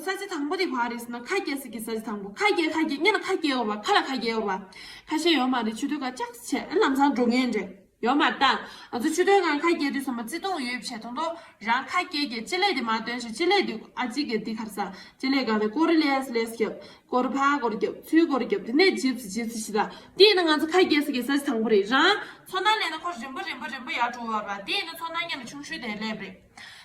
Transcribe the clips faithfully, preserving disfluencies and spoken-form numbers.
ས་བཅད་དང་པོ་དེ་ག་རེད་ཟེར་ན། ཁ་རྒྱག་ས་གི་ས་བཅད་དང་པོ། ཁ་རྒྱག་ཁ་རྒྱག་སྔོན་ལ་ཁ་རྒྱག་ཡོད་རེད་པ། ཁ་ལ་ཁ་རྒྱག་ཡོད་རེད་པ། ཁ་ཤས་ཡོད་མ་རེད། ཆུ་ཚོད་ཁ་ཅག་བྱས་ལམ་སང་འགྲོ་མཁན་རེད། ཡོད་མ་རེད་ད། ང་ཚོ་ཆུ་ཚོད་སྒང་ཁ་རྒྱག་དུས་ཙམ་པ་བརྩེ་དུང་ཡོད་བྱས། དང་ཐོག་རང་ཁ་རྒྱག་གི་ལྕེ་ལེ་དེ་མར་བཏོན་བྱས། ལྕེ་ལེ་དེ་ཨ་ཅེ་གི་དེ་ག་རེ་ཟ། ལྕེ་ལེ་སྒང་དེ་སྐོར་རེ་ལེས་ལེས་རྒྱབ། སྐོར་ཕར་སྐོར་རྒྱབ། ཚུར་སྐོར་རྒྱབ། དེ་ནས་ཇིབ་སི་ཇིབ་སི་ཞིག་ད། དེ་ཡིན་ན་ང་ཚོ་ཁ་རྒྱག་ས་གི་ས་བཅད་དང་པོ་རེད། རང་ཚོར་སྣང་སླེབས་ན་ཁོ་རིམ་པ་རིམ་པ་རིམ་པ་ཡར་འགྲོ་བ་རེད་པ། དེ་ཡིན་ན་ཚོར་སྣང་སྔོན་ལ་ཆུང་ཤོས་དེ་སླེབས་རེད།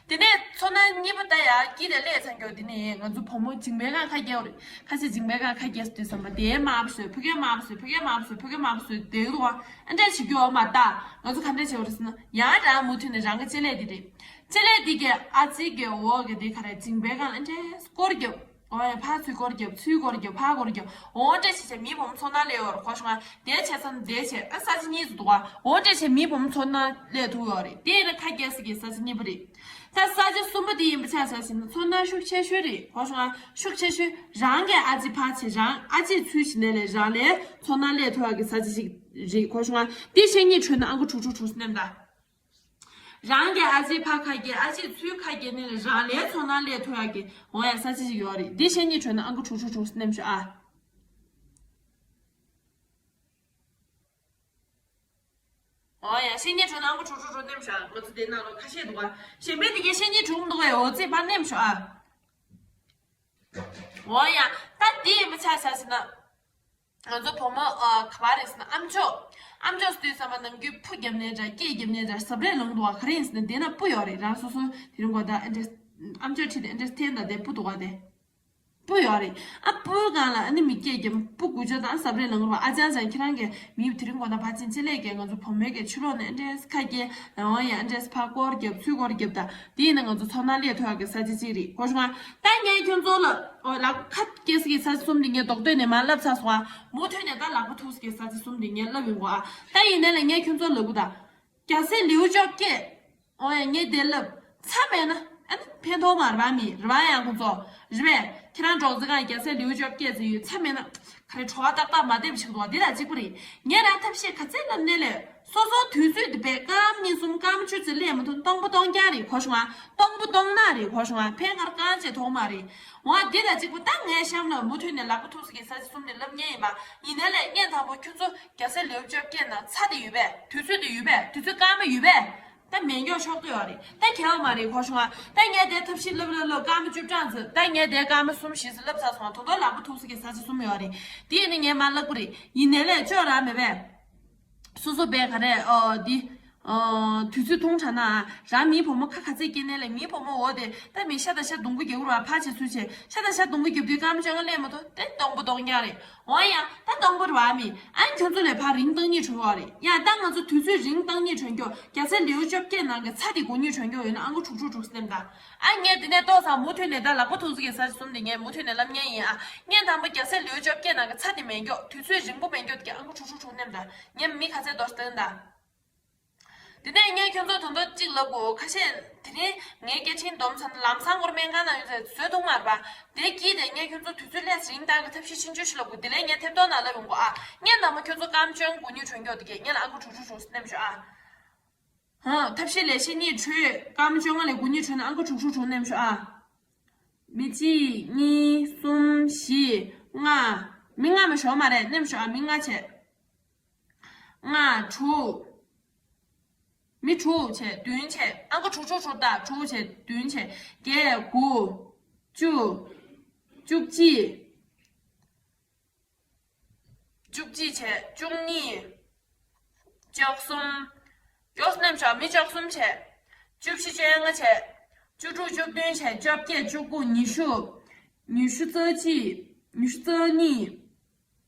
དེ་ནས་ཚོར་སྣང་གཉིས་པ་ད་ཡར་དཀྱིལ་དེ་སླེབས་ཚར་མཁན། དེ་ནས་ང་ཚོ་བུ་མོ་མཇིང་པའི་སྒང་ཁ་རྒྱག་རེད། ཁ་ཤས་མཇིང་པའི་སྒང་ཁ་རྒྱག་དུས་ཙམ་པ་དེ་དམར་པོ་བཟོས། ཕ་གིར་དམར་པོ་བཟོས། ཕ་གིར་དམར་པོ་བཟོས། ཕ་གིར་དམར་པོ་བཟོས། དེ་འདུག་བ། ཨ་འདྲས་བྱེད་རྒྱུ་ཡོད་མ་རེད་ད། ང་ཚོ་ག་འདྲས་བྱེད་དགོས་རེད་ཟེར་ན། ཡང་རང་མུ་མཐུད་ནས་རང་གི་ལྕེ་ལེ་དེ་རེད། ལྕེ་ལེ་དེ་གི་ཨ་ཅེ་གི་འོག་གི་དེ་ག་རེ་མཇིང་པའི་སྒང་ལ་ཨ་འདྲས་སྐོར་རྒྱབ། འོ་ཡ། ཕར་ཚུར་སྐོར་རྒྱབ། ཚུར་སྐོར་རྒྱབ། ཕར་སྐོར་རྒྱབ། འོ་འདྲས་བྱས་བྱས་མིའི་བུ་མོ་ཚོར་སྣང་སླེབས་ཡོད་རེད། གོ་བྱུང་ང་། དེ་བྱས་ཙང་དེ་བྱས། ཨ་ས་བཅད་གཉིས་སུ་འདུག་བ། འོ་འདྲས་བྱས་མིའི་བུ་མོ་ཚོར་སྣང་སླེབས་ཐུབ་ཡོད་རེད། དེ་ཡིན་ན་ཁ་རྒྱག་ས་གི་ས་བཅད་གཉིས་པ་རེད། ད་ས་བཅད་གསུམ་པ་དེ་ཡིན་པ་ཆ་བཞག་ཟིན་ན་ཚོར་སྣང་ཤུགས་ཆེ་ཤོས་རེད། གོ་བྱུང་ང་། ཤུགས་ཆེ་ཤོས་རང་གི་ཨ་ཅེ་ཕར་བྱས། རང་ཨ་ཅེ་ཚུར་བྱས་ནས་ལས་རང་ལ་ཚོར་སྣང་སླེབས་ཐུབ་ཡག་གི་ས་བཅད་ཅིག་རེད། གོ་བྱུང་ང་། དེ་བཤད་སྙིང་བྲོ་ན་ཨང་ཀི་དྲུག་ཅུ་དྲུག་ཅུ་མནན་དང་། རང་གི་ཨ་ཅེ་ཕར་ཁ་རྒྱག་ཨ་ཅེ་ཚུར་ཁ་རྒྱག་ནས་རང་ལ་ཚོར་སྣང་སླེབས་ཐུབ་ཡག་གི་འོ་ཡ་ས་བཅད་ཅིག་ཡོད་རེད། འདི་བཤད་སྙིང་བྲོ་ན་ཨང་ཀི་དྲུག་ཅུ་དྲུག་ཅུ་མནན་ཤོག་ཨ། འོ་ཡ་བཤད་སྙིང་བྲོ་ན་ཨང་ཀི་དྲུག་ཅུ་དྲུག་ཅུ་མནན་ཤོག་ཨ། ང་ཚོ་དེ་ནང་ལོགས་ཁ་ཤས་འདུག་ཨ། གཞན་པའི་དེ་གའི་བཤད་སྙིང་བྲོ་མི་འདུག་ཨ། འོ་ཙི་ཕར་མནན་ཤོག་ཨ། འོ་ཡ། ད་དེ་ཡིན་པ་ཆ་བཞག་ཟིན་ན། ང་ཚོ་བུ་མོ་ཨ་ག་པར་རེད་ཟེར་ན་ཨམ་ཅོག་ཨམ་ཅོག་ཟེར་དུས་ཙམ་པ་ནམ་རྒྱུན་ཕུ་བརྒྱབ་ནས་འདྲ། སྐད་བརྒྱབ་ནས་འདྲ། ཟབ་རེས་ལངས་འདུག་བ། ག་རེ་ཡིན་ཟེར་ན་དེ་ན་སྤུ་ཡོད་རེད། རང་སོ་སོ་དེ་རིང་གོ་ད་ཨེ་འདྲས་ཨམ་ཅོག་ཁྲིད་དེ་ཨེ་འདྲས་འཐེན་ད་དེ་སྤུ་འདུག་བ། དེ་སྤུ་ཡོད་རེད། ཨ་སྤུའི་སྒང་ལ་ཨ་ནི་མི་སྐད་བརྒྱབ། སྤུ་འགུལ་སྐྱོད་དང་ཟབ་རེས་ལངས་རོགས། ཨ་ཅང་ཅང་ཁྱེད་རང་གིས་མི་དེ་རིང་གོ་ད་ཕར་ཕྱིན་ཆད་ལས་ཀྱི་ང་ཚོ་བུ་མོའི་གི་ཕྱི་ལོགས་ནས་ཨེ་འདྲས་ཁ་སྐྱེལ། འོ་ཡ་ཨེ་འདྲས་ཕར་སྐོར་བརྒྱབ། ཚུར་སྐོར་བརྒྱབ་ད། དེ་ཡིན་ན་ང་ཚོ་ཚོར་སྣང་སླེབས་ཐུབ་ཡག་གི་ས་བཅད་ཅིག་རེད། གོ་བྱུང་ང་། ད་ངས་ཁྱོད་ཚོ་ལ་འོ་ལག་ཁ་སྐྱེལ་ས་གི་ས་བཅད་གསུམ་འདི་ངས་རྡོག་ཐོན་ནས་མར་ལབ་ཚར་སོང་ཨ། མུ་མཐུད་ནས་ད་ལག་པ་ཐུག་ས་གི་ས་བཅད་གསུམ་འདི་ངས་ལབ་ཡོང་གོ་ཨ། ད་ཡིན་ནའི་ལ་ངས་ཁྱོད་ཚོ་ལབ་གོ་ད། རྒྱལ་སྲས་ལེའུ་བཅོ་བརྒྱད། འོ་ཡ་ངས་དེ་ལབ། ཚ་མེད་ན་ཨ་ནི་ཕན་ཐོགས་མ་རེད་པ། མི་རེད་པ་ཡང་ཁོང་ཚོ་རེད་པས། ཁྱེད་རང་སྒྲོག་ཙེ་སྒང་རྒྱལ་སྲས་ལེའུ་བཅོ་བརྒྱད་ཙམ་ཡོད། ཚ་མེད་ན་ག་རེ་བྲོ་བ་ཏག་ཏག་མ་བསྡད་པ་ཞིག་འདུག་བ། འདི་དང་གཅིག་པ་རེད། ངས་རང་ཐབས་ཤེས་ག་ཚད་ལབ་ནའི་ལས། སོ་སོ་དུས་ཚོད་འདི་པས་སྐར་མ་གཉིས་གསུམ་སྐར་མ་བཅུ་ཙམ་སླེབས་མ་ཐུབ། སྟོང་པ་སྟོང་རྐྱང་རེད། གོ་བྱུང་ང་། སྟོང་པ་སྟོང་ནག་རེད། གོ་བྱུང་ང་། ཕན་ཁར་རྐང་རྗེས་མཐོང་མ་རེད། འོ་འདི་དང་གཅིག་པ། ད་ངས་གཤམ་ལ་མུ་མཐུད་ནས་ལག་པ་ཐུག་ས་གི་ས་བཅད་གསུམ་འདི་ལབ་མཁན་ཡིན་པ། ཡིན་ནའི་ལས་སྔོན་དང་པོ་ཁྱོད་ཚོ་རྒྱལ་སྲས་ལེའུ་བཅོ་བརྒྱད་ནང་ཚ་དེ་ཡོད་པས། དུས་ཚོད་དེ་ཡོད་པས། དུས་ཚོད་སྐར་མ་ཡོད་པས། ད་མེད་མགྱོགས་ཤོག་ཏུ་ཡོད་རེད། ད་གལ་བ་མ་རེད། གོ་བྱུང་ང་། ད་ངས་དེ་ཐབས་ཤེས་ལབ་ལབ་ལབ་སྐར་མ་བཅུ་གྲངས་ཙམ། ད་ངས་དེ་སྐར་མ་གསུམ་བཞི་ཙམ་ལབ་ཚར་སོང་། ད་དུང་ལག་པ་ཐུག་ས་གི་ས་བཅད་གསུམ་ཡོད་རེད། དེ་ཡིན་ན་ངས་མར་ལབ་དགོས་རེད། ཡིན་ནའི་ལས་ཅོག་རང་མེད་པས། སོ་སོ་བས་ག་རེ་ཨོ་འདི་ཨོ་དུས་ཚོད་ཐུང་དྲགས་ན་རང་མིའི་བུ་མོ་ཁ་ག་ཚད་སྐྱེལ་ནའི་ལས། མིའི་བུ་མོ་འོ་དེ་ད་མི་ཤ་དང་ཤ་རྡུང་གི་རྒྱག་རུ་བ། ཕར་བྱས་ཚུར་བྱས་ཤ་དང་ཤ་རྡུང་གི་རྒྱབ་དུས་སྐར་མ་བཅོ་ལྔ་སླེབས་མ་ཐུབ། དེ་སྟོང་པ་སྟོང་རྐྱང་རེད། འོ་ཡ། ད་སྟོང་པ་རེད་བ། མི་ཨ་ཁྱོད་ཚོ་ལས་ཕར་རིང་བཏང་སྙིང་བྲོ་གི་ཡོད་རེད། ཡ་ད་ང་ཚོ་དུས་ཚོད་རིང་བཏང་སྙིང་བྲོ་རྒྱུ་རྒྱལ་སྲས་ལེའུ་བཅོ་བརྒྱད་ནང་གི་ཚ་དེ་དགོས་སྙིང་བྲོ་རྒྱུ་ཡོད་ན་ཨང་ཀི་དྲུག་ཅུ་དྲུག་ཅུ་མནན་དང་། ཨ་ངས་དེ་ནས་ཏོག་ཙམ་མུ་མཐུད་ནས་ད་ལག་པ་ཐུག་ས་གི་ས་བཅད་གསུམ་དེ་ངས་མུ་མཐུད་ནས་ལབ་མཁན་ཡིན་ཨ། སྔོན་དང་པོ་རྒྱལ་སྲས་ལེའུ་བཅོ་བརྒྱད་ནང་གི་ཚ་དེ་མེད་མགྱོགས། དུས་ཚོད་རིང་པོ་མེད་མགྱོགས་དེ་གི་ཨང་ཀི་དྲུག་ཅུ་དྲུག་ཅུ་མནན་དང་། ངས་མི་ག་ཚད་འདོར་སྟོན་དང་། དེ་ནས་ངས་ཁྱོད་ཚོ་དོན་དག་གཅིག་ལབ་དགོས། ཁ་ཤས་དེ་རིང་ངའི་སྐད་འཕྲིན་སྡོམ་ཚར་ན་ལམ་སང་སྐོར་སྨན་ཁང་ནང་ཡོད་ཚད་བཟོས་ཐུབ་མ་རེད་པ། དེ་དཀྱིལ་དེ་ངས་ཁྱོད་ཚོ་དུས་ཚོད་ལས་རིང་བཏང་གི་ཐབས་ཤེས་ཆུང་ཆུང་ཞིག་ལབ་དགོས། དེ་ལས་ངས་ཐེབས་ཏོག་ནང་ལབ་ཡོང་གོ་ཨ། སྔོན་དང་པོ་ཁྱོད་ཚོ་སྐར་མ་བཅོ་ལྔ་སྒུག་སྙིང་བྲོ་མགྱོགས་དེ་གས་ངས་ལ་ཨང་ཀི་དྲུག་ཅུ་དྲུག་ཅུ་མནན་ཤོག་ཨ། ཧང་། ཐབས་ཤེས་ལས་བཤད་སྙིང་བྲོ། སྐར་མ་བཅོ་ལྔ་ལས་སྒུག་སྙིང་བྲོ་ན་ཨང་ཀི་དྲུག་ཅུ་དྲུག་ཅུ་མནན་ཤོག་ཨ། མི་གཅིག་གཉིས་གསུམ་བཞི་ལྔ། མི་ལྔ་མ་ཞོག་མ་རེད། མནན་ཤོག་ཨ། མི་ལྔ་བྱས། ལྔ་དྲུག་མི་དྲུག་བྱས། བདུན་བྱས། ཨང་ཀི་དྲུག་ཅུ་དྲུག་དང་དྲུག་བྱས། བདུན་བྱས། བརྒྱད། དགུ། བཅུ། བཅུ་གཅིག་བཅུ་གཅིག་བྱས། བཅུ་གཉིས། བཅུ་གསུམ། མགྱོགས་མནན་ཤོག་མི་བཅུ་གསུམ་བྱས། བཅུ་བཞི། བཅོ་ལྔ་བྱས། བཅུ་དྲུག་བཅུ་བདུན་བྱས། བཅོ་བརྒྱད། བཅུ་དགུ། ཉི་ཤུ། ཉི་ཤུ་རྩ་གཅིག་ཉི་ཤུ་རྩ་གཉིས།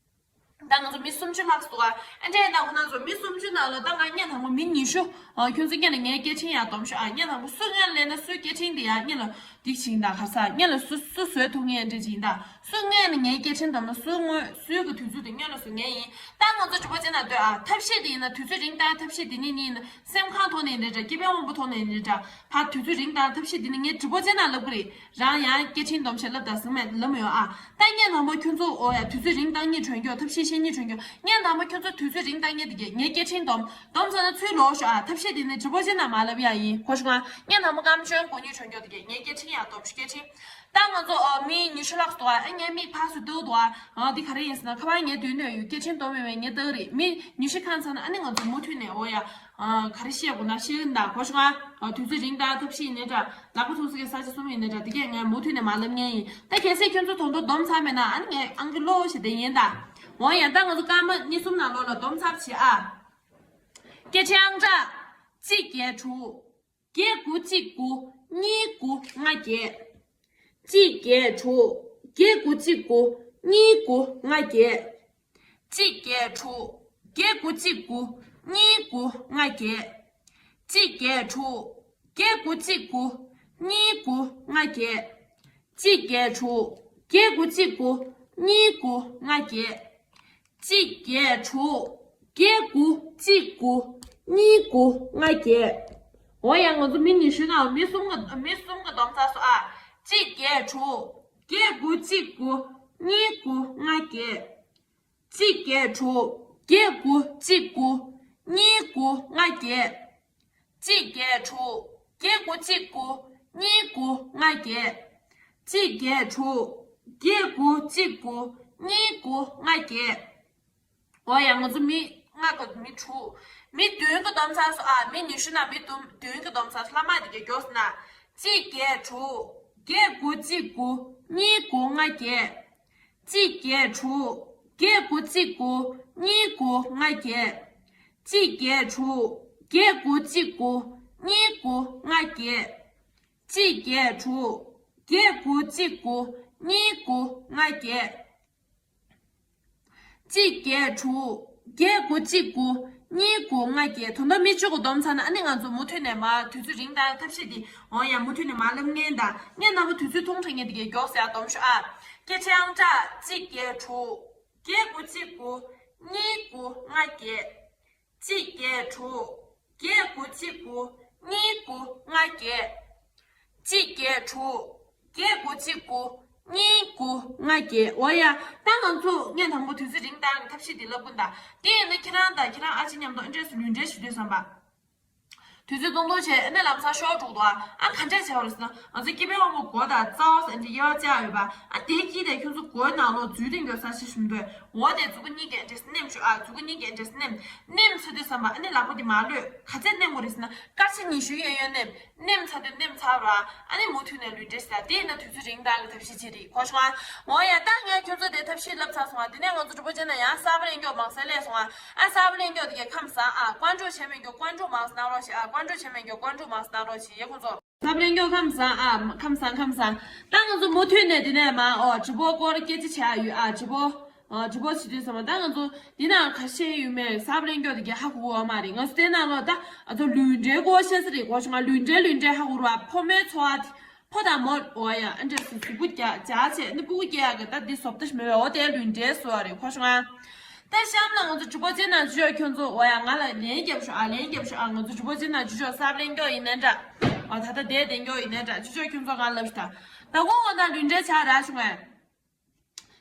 ད་ང་ཚོ་མི་སུམ་ཅུ་ལྷག་འདུག་ཨ། ཨེ་འདྲས་ད་ཁོ་ན་ཚོ་མི་སུམ་ཅུ་ནང་ལ་ད་ང་སྔོན་དང་པོ་མི་ཉི་ཤུ། ཨ། ཁྱོད་ཚོ་སྔོན་ལ་ངའི་སྐད་འཕྲིན་ཡར་སྡོམ་ཤོག་ཨ། སྔོན་དང་པོ་སུ་སྔོན་ལ་སླེབས་ན་སུའི་སྐད་འཕྲིན་དེ་ཡར་སྔོན་ལ་སྡིག་ཆིང་ད་ག་ས་སྔོན་ལ་སུ་སུ་བཟོས་ཐུབ་ངེས་འདྲ་ཅིག་ཡིན་ད། སུ་སྔོན་ནས་ངའི་སྐད་འཕྲིན་སྡོམ་ན་སུ་སྔོན་སུའི་གི་དུས་ཚོད་དེ་སྔོན་ལ་བཟོ་ངེས་ཡིན། ད་ང་ཚོ་དྲི་བ་བྱེད་ན་འདོད་ཨ། ཐབས་ཤེས་དེ་ཡིན་ན་དུས་ཚོད་རིང་བཏང་ཐབས་ཤེས་དེ་ནི་ནི་ཡིན་ན་སེམས་ཁམས་ཐོག་ནས་ཡིན་འདྲ་འདྲ། སྐྱེ་བའི་དབང་པོ་ཐོག་ནས་ཡིན་འདྲ་འདྲ། ཕར་དུས་ཚོད་རིང་བཏང་ཐབས་ཤེས་དེ་ནི་ངས་དྲི་བ་བྱེད་ན་ལབ་གི་རེད། རང་ཡང་སྐད་འཕྲིན་སྡོམ་བྱས་ལབ་དང་ཟིན་མེད་ལབ་མི་ཡོང་ཨ། ད་སྔོན་དང་པོ་ཁྱོད་ཚོ་འོ་ཡ་དུས་ཚོད་རིང་བཏང་སྙིང་བྲོ་མགྱོགས། ཐབས་ཤེས་བཤད་སྙིང་བྲོ་མགྱོགས། སྔོན་དང་པོ་ཁྱོད་ཚོ་དུས་ཚོད་རིང་བཏང་མཁན་དེ་གས་ངས་སྐད་འཕྲིན་སྡོམ། སྡོམ་ཚར་ན་ཚུར་ལོག་ཤོག་ཨ། ཐབས་ཤེས་དེ་ནི་དྲི་བ་བྱེད་ན་མ་ལབ་ཡ་ཡིན། གོ་ཤོག་ཨ། སྔོན་དང་པོ་སྐར་མ་བཅོ་ལྔ་སྒུག་སྙིང་བྲོ་མགྱོགས་དེ་གས་ངས་སྐད་འཕྲིན་ཡར་སྡོམ་ཤོག་སྐད་འཕྲིན། ད་ང་ཚོ་ཨ་མི། ཕྱི་ལོགས་སུ་འདུག་ཨ། ངའི་མིག་ཕར་ཚུར་ལྟ་འདུག་ཨ། ཨ་འདི་ག་རེ་ཡིན་ཟེར་ན། ཁ་པར་ངའི་མདུན་དུ་ཡོད། སྐད་ཆེན་གཏོང་མེད་པའི་ངའི་ལྟ་གི་རེད། མི་ཉི་ཤུ་ཁ་ཚང་ན་ཨ་ནི་ང་ཚོ་མུ་མཐུད་ནས། འོ་ཡ། ཨ་ག་རེ་བཤད་དགོས་ན་བཤད་ཀྱི་ཡིན་ད། གོ་བྱུང་ཨ། ཨ་དུས་ཚོད་རིང་ད། ཐབས་ཤེས་ཡིན་ནའི་འདྲ། ནག་པོ་ཐུག་ས་གི་ས་ཆ་གསུམ་ཡིན་ནའི་འདྲ། དེ་གས་ངས་མུ་མཐུད་ནས་མར་ལབ་མཁན་ཡིན། ད་གལ་སྲིད་ཁྱོད་ཚོ་ད་དུང་འདོམས་ཚར་མེད་ན་ཨ་ནི་ངས་ཨང་ཀི་ཀློག་བྱས་བསྡད་ཡིན་ད། འོ་ཡ། ད་ང་ཚོ་སྐར་མ་གཉིས་གསུམ་ནང་ལོགས་ལ་འདོམས་ཚར་བྱེད་ཨ། སྐད་ཆའི་ཨང་གྲངས། གཅིག་བརྒྱད་དྲུག་བརྒྱད་དགུ་གཅིག་དགུ་གཉིས་དགུ་ལྔ་བརྒྱད། གཅིག་བརྒྱད་དྲུག་བརྒྱད་དགུ་གཅིག་དགུ་གཉིས་དགུ་ལྔ་བརྒྱད། གཅིག་བརྒྱད་དྲུག་བརྒྱད་དགུ་གཅིག་དགུ་གཉིས་དགུ་ལྔ་བརྒྱད། གཅིག་བརྒྱད་དྲུག་བརྒྱད་དགུ་གཅིག་དགུ་གཉིས་དགུ་ལྔ་བརྒྱད། གཅིག་བརྒྱད་དྲུག་བརྒྱད་དགུ་གཅིག་དགུ་གཉིས་དགུ་ལྔ་བརྒྱད། གཅིག་བརྒྱད་དྲུག་བརྒྱད་དགུ་གཅིག་དགུ་གཉིས་དགུ་ལྔ་བརྒྱད། འོ་ཡ། ང་ཚོ་མི་ཉི་ཤུ་ནང་མི་གསུམ་ག་མི་གསུམ་ག་འདོམས་ཚར་སོང་ཨ། གཅིག་བརྒྱད་དྲུག་བརྒྱད་དགུ་གཅིག་དགུ་གཉིས་དགུ་ལྔ་བརྒྱད། གཅིག་བརྒྱད་དྲུག་བརྒྱད་དགུ་གཅིག་དགུ་གཉིས་དགུ་ལྔ་བརྒྱད། གཅིག་བརྒྱད་དྲུག་བརྒྱད་དགུ་གཅིག་དགུ་གཉིས་དགུ་ལྔ་བརྒྱད། གཅིག་བརྒྱད་དྲུག་བརྒྱད་དགུ་གཅིག་དགུ་གཉིས་དགུ་ལྔ་བརྒྱད། འོ་ཡ། ང་ཚོ་མི་ལྔ་ག་མི་དྲུག་མི་བདུན་ག་འདོམས་ཚར་སོང་ཨ། མི་ཉི་ཤུ་ནང་མི་བདུན་བདུན་ག་འདོམས་ཚར་སོང་། ལྷག་མ་དེ་གས་མགྱོགས་ན། གཅིག་བརྒྱད་དྲུག་བརྒྱད་དགུ་གཅིག་དགུ་གཉིས་དགུ་ལྔ་བརྒྱད། གཅིག་བརྒྱད་དྲུག་བརྒྱད་དགུ་གཅིག་དགུ་གཉིས་དགུ་ལྔ་བརྒྱད། གཅིག་བརྒྱད་དྲུག་བརྒྱད་དགུ་གཅིག་དགུ་གཉིས་དགུ་ལྔ་བརྒྱད། གཅིག་བརྒྱད་དྲུག་བརྒྱད་དགུ་གཅིག་དགུ་གཉིས་དགུ་ལྔ་བརྒྱད། གཅིག་བརྒྱད་དྲུག་བརྒྱད་དགུ་གཅིག་དགུ་གཉིས་དགུ་ལྔ་བརྒྱད། དོན་དག་མི་བཅུ་ག་འདོམས་ཚར་ན་ཨ་ནི་ང་ཚོ་མུ་མཐུད་ནས་མར་དུས་ཚོད་རིང་དང་ཐབས་ཤེས་དེ། འོ་ཡ། མུ་མཐུད་ནས་མར་ལབ་མཁན་དང་། ངས་རྣམ་པ་དུས་ཚོད་ཐུང་དྲགས་མཁན་དེ་གས་མགྱོགས་སེ་ཡར་འདོམས་ཤོག་ཨ། སྐད་ཆའི་ཨང་གྲངས། གཅིག་བརྒྱད་དྲུག་བརྒྱད་དགུ་གཅིག་དགུ་གཉིས་དགུ་ལྔ་བརྒྱད། གཅིག་བརྒྱད་དྲུག་བརྒྱད་དགུ་གཅིག་དགུ་གཉིས་དགུ་ལྔ་བརྒྱད། གཅིག་བརྒྱད་དྲུག་བརྒྱད་དགུ་གཅིག་དགུ་གཉིས་དགུ་ལྔ་བརྒྱད། འོ་ཡ། ད་ང་ཚོ་ངས་དང་པོ་དུས་ཚོད་རིང་བཏང་གི་ཐབས་ཤེས་འདི་ལབ་གི་ད། དེ་ཡིན་ན་ཁྱེད་རང་དང་ཁྱེད་རང་ཨ་ཅེ་མཉམ་དུ་ཨ་འདྲས་སུ་ལུས་འབྲེལ་ཞུ་དུས་ཙམ་པ། དུས་ཚོད་ཏོག་ཏོག་བྱས་ཨ་ནི་ལམ་སང་ཤོར་འགྲོ་འདུག་ཨ། ཨ་ག་འདྲས་བྱས་པ་རེད་ཟེར་ན། ང་ཚོ་སྐྱེ་དཔོན་དབང་པོ་མགོ་དང་རྩ་བ་ཟེར་འདྲ་དབྱེ་བ་བཅག་ཡོད་པ། ཨ་དེའི་དཀྱིལ་དེ་ཁྱོད་ཚོ་མགོའི་ནང་ལོགས་འཛུལ་སྟེ་འགྱོ་ས་ཞིག་བྱུང་འདུག་འོ་དེ་མཛུབ་གུ་གཉིས་ཀྱིས་འདྲེས་སེ་མནན་ཤོག་ཨ། མཛུབ་གུ་གཉིས་ཀྱིས་འདྲེས་སེ་མནན། མནན་ཚར་དུས་ཙམ་པ་ཨ་ནི་ལག་པ་འདི་མར་གློད། ག་ཚད་མནན་དགོས་རེད་ཟེར་ན། སྐར་ཆ་ཉི་ཤུ་གཡས་གཡོན་མནན། མནན་ཚར་དུས་མནན་ཚར་རོགས་ཨ། ཨ་ནི་མུ་མཐུད་ནས་ལུས་འབྲེལ་ཟེར། དེ་ཡིན་ན་དུས་ཚོད་རིང་ཐག་གི་ཐབས་ཤེས་བྱེད་རེད། གོ་བྱུང་ཨ། འོ་ཡ། ད་ངས་ཁྱོད་ཚོ་དེ་ཐབས་ཤེས་ལབ་ཚར་སོང་ཨ། དེ་ནས་ང་ཚོ་གྲོགས་པོ་བྱས་ན་ཡང་གསར་པ་ལེན་མགྱོགས་མང་སེ་ལས་སོང་ཨ། ཨ་གསར་པ་ལེན་མགྱོགས་དེ་གས་ཁམས་བཟང་ཨ། ཀོན་ཀྲོལ་བྱས་མེད་མགྱོགས་ཀོན་ཀྲོལ་མང་སེ་གནང་རོགས་བྱེད་ཨ། ཀོན་ཀྲོལ་བྱས་མེད་མགྱོགས་ཀོན་ཀྲོལ་མང་སེ་གནང་རོགས་བྱེད། ཡ་ཁོང་ཚོ། གསར་པ་ལེན་མགྱོགས་ཁམས་བཟང་ཨ། ཁམས་བཟང་ཁམས་བཟང་། ད་ང་ཚོ་མུ་མཐུད་ནས་དེ་ནས་མ་འོ་ཀྲི་པོ་སྐོར་སྐད་ཆ་བྱ་ཡོད་ཨ། ཀྲི་པོ། ཨ་ཀྲི་པོ་བྱེད་དུས་ཙམ་པ་ད་ང་ཚོ་འདི་ན་ག་ཤེས་ཡོད་མེད་གསར་པ་ལེན་མགྱོགས་དེ་གས་ཧ་གོ་གི་ཡོད་མ་རེད། ང་ཚོ་དེ་ནང་ལོགས་ད་ང་ཚོ་ལུས་འབྲེལ་སྐོར་བཤད་ས་རེད། གོ་བྱུང་ང་། ལུས་འབྲེལ་ལུས་འབྲེལ་ཧ་གོ་རུ་ཨ། ཕོ་མོའི་འཚོ་བ་དེ། ཕོ་དང་མོ། འོ་ཡ། ཨ་འདྲས་སུ་གཟུགས་པོ་རྒྱ་རྒྱ་བྱས་ནི་སྤུ་གུ་སྐྱེ་ཡག་གི་ད་འདི་བཟོ་ལྟ་ཞིག་མེད་པས། འོ་དེ་ལུས་འབྲེལ་བཟོ་བ་རེད། གོ་བྱུང་ང་། ད་གཤམ་ལ་ང་ཚོ་ཀྲི་པོ་ཅན་ནང་ཅི་ཞོག་ཁྱོད་ཚོ། འོ་ཡ། ང་ལ་ལན་རྒྱབ་ཤོག་ཨ། ལན་རྒྱབ་ཤོག་ཨ། ང་ཚོ་ཀྲི་པོ་ཅན་ནང་ཅི་ཞོག་གསར་པ་ལེན་མགྱོགས་ཡིན་ནའི་འདྲ། འོ་ད་ལྟ་དེ་བསྡད་མགྱོགས་ཡིན་ནའི་འདྲ། ཅི་ཞོག་ཁྱོད་ཚོ་ང་ལབ་ཤོག་ད། ད་གོང་འོ་ན་ལུས་འབྲེལ་བྱ་རག་བྱུང་ངས།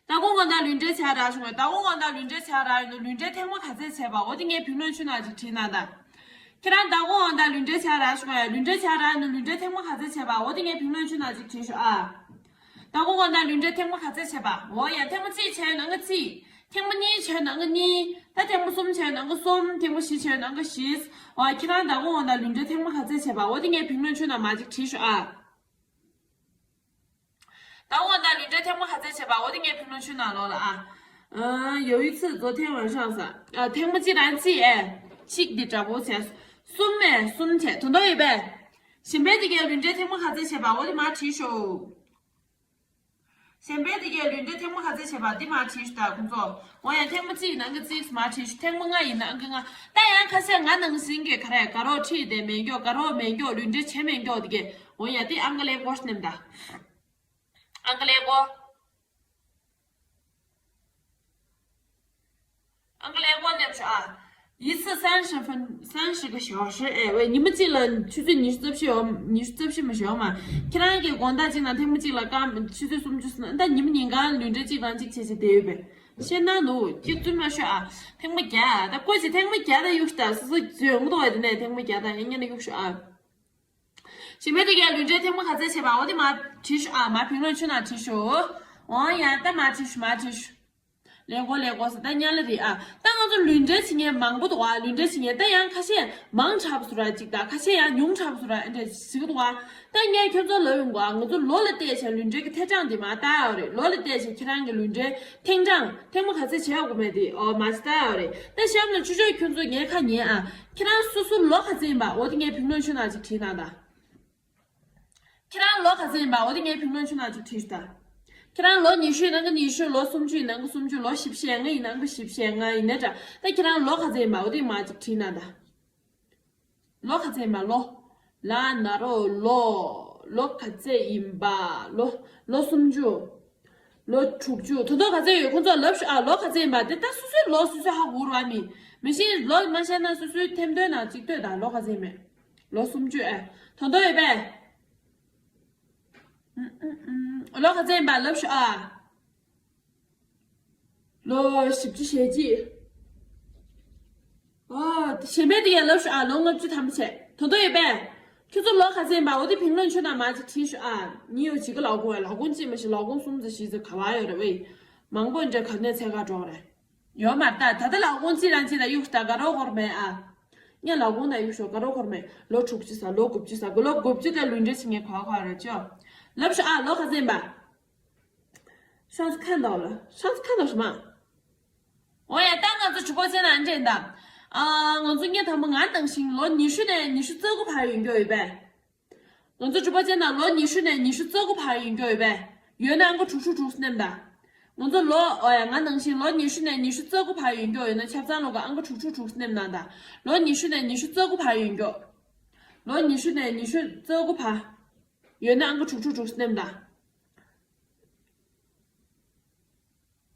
ད་གོང་འོ་ན་ལུས་འབྲེལ་བྱ་རག་བྱུང་ངས། ད་གོང་འོ་ན་ལུས་འབྲེལ་བྱ་རག་ཡིན་ནོ། ལུས་འབྲེལ་ཐེངས་མ་ག་ཚད་བྱས་པ། འོ་དེ་ངས་བུ་ལོན་ཆུ་ནང་ཅིག་བྲིས་ན་ད། ཁྱེད་རང་ད་གོང་འོ་ན་ལུས་འབྲེལ་བྱ་རག་བྱུང་ངས། ལུས་འབྲེལ་བྱ་རག་ཡིན་ནོ། ལུས་འབྲེལ་ཐེངས་མ་ག་ཚད་བྱས་པ། འོ་དེ་ངས་བུ་ལོན་ཆུ་ནང་ཅིག་བྲིས་ཤོག་ཨ། ད་གོང་འོ་ན་ལུས་འབྲེལ་ཐེངས་མ་ག་ཚད་བྱས་པ། འོ་ཡ། ཐེངས་མ་གཅིག་བྱས་ཡོད་ན་ང་གཅིག་ཐེངས་མ་གཉིས་བྱས་ཡོད་ན་ང་གཉིས། ད་ཐེངས་མ་གསུམ་བྱས་ཡོད་ན་ང་གསུམ། ཐེངས་མ་བཞི་བྱས་ཡོད་ན་ང་བཞི། འོ་ཁྱེད་རང་ད་གོང་འོ་ན་ལུས་འབྲེལ་ཐེངས་མ་ག་ཚད་བྱས་པ། འོ་དེ་ངས་བུ་ལོན་ཆུ་ནང་མར་ཅིག་བྲིས་ཤོག་ཨ། ད་འོ་ན་ལུས་འབྲེལ་ཐེངས་མ་ག་ཚད་བྱས་པ། འོ་དེ་ངས་བུ་ལོན་ཆུ་ནང་ལོགས་ལ་ཨ། ཨ། 有一次昨天晚上 ཟེར། ཨ། ཐེངས་མ་གཅིག་རང་གཅིག་ཨེ། གཅིག་འདི་འདྲ་པོ་བྱས། གསུམ་ཨེ། གསུམ་བྱས། དོན་དག་ཡོད་པས། གཞན་པའི་དེ་གའི་ལུས་འབྲེལ་ཐེངས་མ་ག་ཚད་བྱས་པ། འོ་དེ་མར་བྲིས་ཤོག་གཞན་པའི་དེ་གའི་ལུས་འབྲེལ་ཐེངས་མ་ག་ཚད་བྱས་པ་འདི་མར་བྲིས་ཤོག་ད་ཁོང་ཚོ། འོ་ཡ། ཐེངས་མ་གཅིག་ནང་གི་གཅིག་མར་བྲིས་ཤོག་ཐེངས་མ་ལྔ་ཡིན་ན་ཨང་ཀི་ལྔ། ད་ཡང་ཁ་ཤས་ང་ནང་བཞིན་གྱི་ག་རེ། དགའ་རོགས་ཁྲིད་དེ་མེད་མགྱོགས། དགའ་རོགས་མེད་མགྱོགས། ལུས་འབྲེལ་བྱས་མེད་མགྱོགས་དེ་གའི། འོ་ཡ། དེ་ཨང་ཀི་ལས་སྐོར་ནེམ་ད། ཨང་ཀི་ལས་སྐོར། ཨང་ཀི་ལས་སྐོར་ནེམ་ཤོག་ཨ། 一次三十分，三十个小时。 ཨེ་ཝེ། ཉི་མ་གཅིག་ལ་ཆུ་ཚོད་ཉི་ཤུ་རྩ་བཞི་ཡོད། ཉི་ཤུ་རྩ་བཞི་མ་ཞོག་མ། ཁྱེད་རང་གི་དགོང་དག་གཅིག་ནང་ཐེངས་མ་གཅིག་ལ་སྐར་མ་ཆུ་ཚོད་སུམ་ཅུ་ཟིན་ན། ད་ཉི་མ་ཉིན་གང་ལུས་འབྲེལ་གཅིག་དང་གཅིག་བྱས་བྱས་བསྡད་ཡོད་པས། ཤེས་ན་འདུག་གཅིག་བཙུན་མ་ཤོག་ཨ། ཐེངས་མ་བརྒྱ། ད་བཀོད་ཅིག་ཐེངས་མ་བརྒྱ་ད་གཡུག་ཤོག་ད། སོ་སོ་བརྗོད་འོང་དོ་བ། དེ་ནས་ཐེངས་མ་བརྒྱ་ད་ཡང་ཉན་ན་གཡུག་ཤོག་ཨ། གཞན་པའི་དེ་གའི་ལུས་འབྲེལ་ཐེངས་མ་ག་ཚད་བྱས་པ། འོ་དེ་མར་བྲིས་ཤོག་ཨ། མར་བུ་ལོན་ཆུ་ནང་བྲིས་ཤོག་འོ་ཡ། ད་མ་བྲིས་ཤུ། མ་བྲིས་ཤུ། ལེགས་གོ། ལེགས་གོ་ཟེར། ད་ཉལ་ལ་རེད་ཨ། ད་ང་ཚོ་ལུས་འབྲེལ་བྱེད་མཁན་མང་པོ་འདུག་ཨ། ལུས་འབྲེལ་བྱེད་མཁན་ད་ཡང་ཁ་ཤས་མང་དྲགས་པ་བཟོ་འདྲ་ཅིག་དང་། ཁ་ཤས་ཡང་ཉུང་དྲགས་པ་བཟོ་འདྲ་ཨེ་འདྲ་ཞིག་འདུག་ཨ། ད་ངས་ཁྱོད་ཚོ་ལབ་ཡོང་གོ་ཨ། ང་ཚོ་ལོ་ལ་བལྟས་བྱས་ལུས་འབྲེལ་གྱི་ཐེངས་གྲངས་འདི་མར་བལྟ་ཡོད་རེད། ལོ་ལ་བལྟས་བྱས་ཁྱེད་རང་གི་ལུས་འབྲེལ་ཐེངས་གྲངས་ཐེངས་མ་ག་ཚད་བྱས་ཡོད་མེད་དེ་ཨོ་མར་བལྟ་ཡོད་རེད། ད་གཤམ་ལ་ཆུ་ཆོག་ཁྱོད་ཚོ་ངའི་ཁ་ཉན་ཨ། ཁྱེད་རང་སོ་སོ་ལོ་ག་ཚད་ཡིན་པ་འོ་དེ་ངའི་བིང་ལོན་ཆུ་ནང་ཅིག་བྲིས་གནང་དང་། ཁྱེད་རང་ལོ་ག་ཚོད་ཡིན་པ་འོ་དེ་ངའི་བིང་ལོན་ཆུ་ནང་ཅིག་བྲིས་ཤོག་དང་། ཁྱེད་རང་ལོ་ཉི་ཤུ་ཡིན་ན་ཀི་ཉི་ཤུ། ལོ་སུམ་ཅུ་ཡིན་ན་ཀི་སུམ་ཅུ། ལོ་བཞི་བཅུ་ཞེ་ལྔ་ཡིན་ན་ཀི་བཞི་བཅུ་ཞེ་ལྔ་ཡིན་ན་འདྲ། ད་ཁྱེད་རང་ལོ་ག་ཚོད་ཡིན་པ་འོ་དེ་མར་ཅིག་བྲིས་གནང་དང་། ལོ་ག་ཚོད་ཡིན་པ། ལོ། ལ་ན་རོ་ལོ། ལོ་ག་ཚོད་ཡིན་པ། ལོ། ལོ་སུམ་ཅུ། ལོ་དྲུག་ཅུ། ད་དུང་ག་ཚོད་ཡོད་ཁོང་ཚོ་ལབ་ཤོག་ཨ། ལོ་ག་ཚོད་ཡིན་པ་དེ་ད་སོ་སོའི་ལོ་སོ་སོས་ཧ་གོ་ར་མི། མི་ཤེས། ལོ་མ་ཤེས་ན་སོ་སོའི་ཐེམ་ཐོའི་ནང་ཅིག་ལྟོས་དང་། ལོ་ག་ཚོད་ཡིན་མེད། ལོ་སུམ་ཅུ་ཨེ། ད་དུང་ཡོད་པས། ཨུམ་ཨུམ་ཨུམ། ལོ་ག་ཚོད་ཡིན་པ་ལབ་ཤོག་ཨ། ལོ་བཞི་བཅུ་ཞེ་གཅིག། ཨོ། ཞེ་མེད་དེ་ཡང་ལབ་ཤོག་ཨ། ལོ་ལྔ་བཅུ་ཐམ་པ་བྱས། ད་དུང་ཡོད་པས། ཁྱོད་ཚོ་ལོ་ག་ཚོད་ཡིན་པ་འོ་དེ་བིང་ལོན་ཆུ་ནང་མར་ཅིག་བྲིས་ཤོག་ཨ། ཉི་ཡོད་ཅིག་གི་ལག་ཁུང་ལག་ཁུང་གཅིག་མ་ཤི་ལག་ཁུང་གསུམ་ཙམ་བཞི་ཙམ་ག་བ་ཡོད་རེད་བས། མང་པོ་འདྲ་ག་ནས་འཚོལ་ག་འགྲོ་རེད། ཡོད་མ་རེད་ད། ད་ལྟ་ལག་ཁུང་གཅིག་རང་གཅིག་ལ་གཡུག་ད་ག་རོ་ཧོར་མེད་ཨ། ངས་ལག་ཁུང་ན་གཡུག་ཤོག་ག་རོ་ཧོར་མེད། ལོ་དྲུག་ཅུ་ས། ལོ་དགུ་བཅུ་ས། ལོ་དགུ་བཅུ་དེ་ལུས་འབྲེལ་བྱེད་མཁན་ག་བ་ག་བ་རེད་ཅོ། ལབ་ཤོག་ཨ། ལོ་ག་ཚོད་ཡིན་པ། ཤང་ཚ་ཁ་འདོགས་ལ། ཤང་ཚ་ཁ་འདོགས་ཤོག་མ། འོ་ཡ། ད་ང་ཚོ་གྲོགས་པོ་ཚོའི་ནང་འདྲེན་ད། ཨ། ང་ཚོ་ངས་དང་པོ་ང་ནང་བཞིན་ལོ་ཉི་ཤུ་ནས་ཉི་ཤུ་རྩ་དགུ་བར་ཡོད་མཁན་ཡོད་པས། ང་ཚོ་གྲོགས་པོ་ཚོའི་ནང་ལོ་ཉི་ཤུ་ནས་ཉི་ཤུ་རྩ་དགུ་བར་ཡོད་མཁན་ཡོད་པས། ཡོད་ན་ཨང་ཀི་དྲུག་ཅུ་དྲུག་ཅུ་མནན་ད། ང་ཚོ་ལོ། འོ་ཡ། ང་ནང་བཞིན་ལོ་ཉི་ཤུ་ནས་ཉི་ཤུ་རྩ་དགུ་བར་ཡོད་མཁན་ཡོད་ན་ཆ་ཚང་ལོ་ག་ཨང་ཀི་དྲུག་ཅུ་དྲུག་ཅུ་མནན་གནང་ད། ལོ་ཉི་ཤུ་ནས་ཉི་ཤུ་རྩ་དགུ་བར་ཡོད་མཁན། ལོ་ཉི་ཤུ་ནས་ཉི་ཤུ་རྩ་དགུ་བར་ཡོད་ན་ཨང་ཀི་དྲུག་ཅུ་དྲུག་ཅུ་མནན་ད།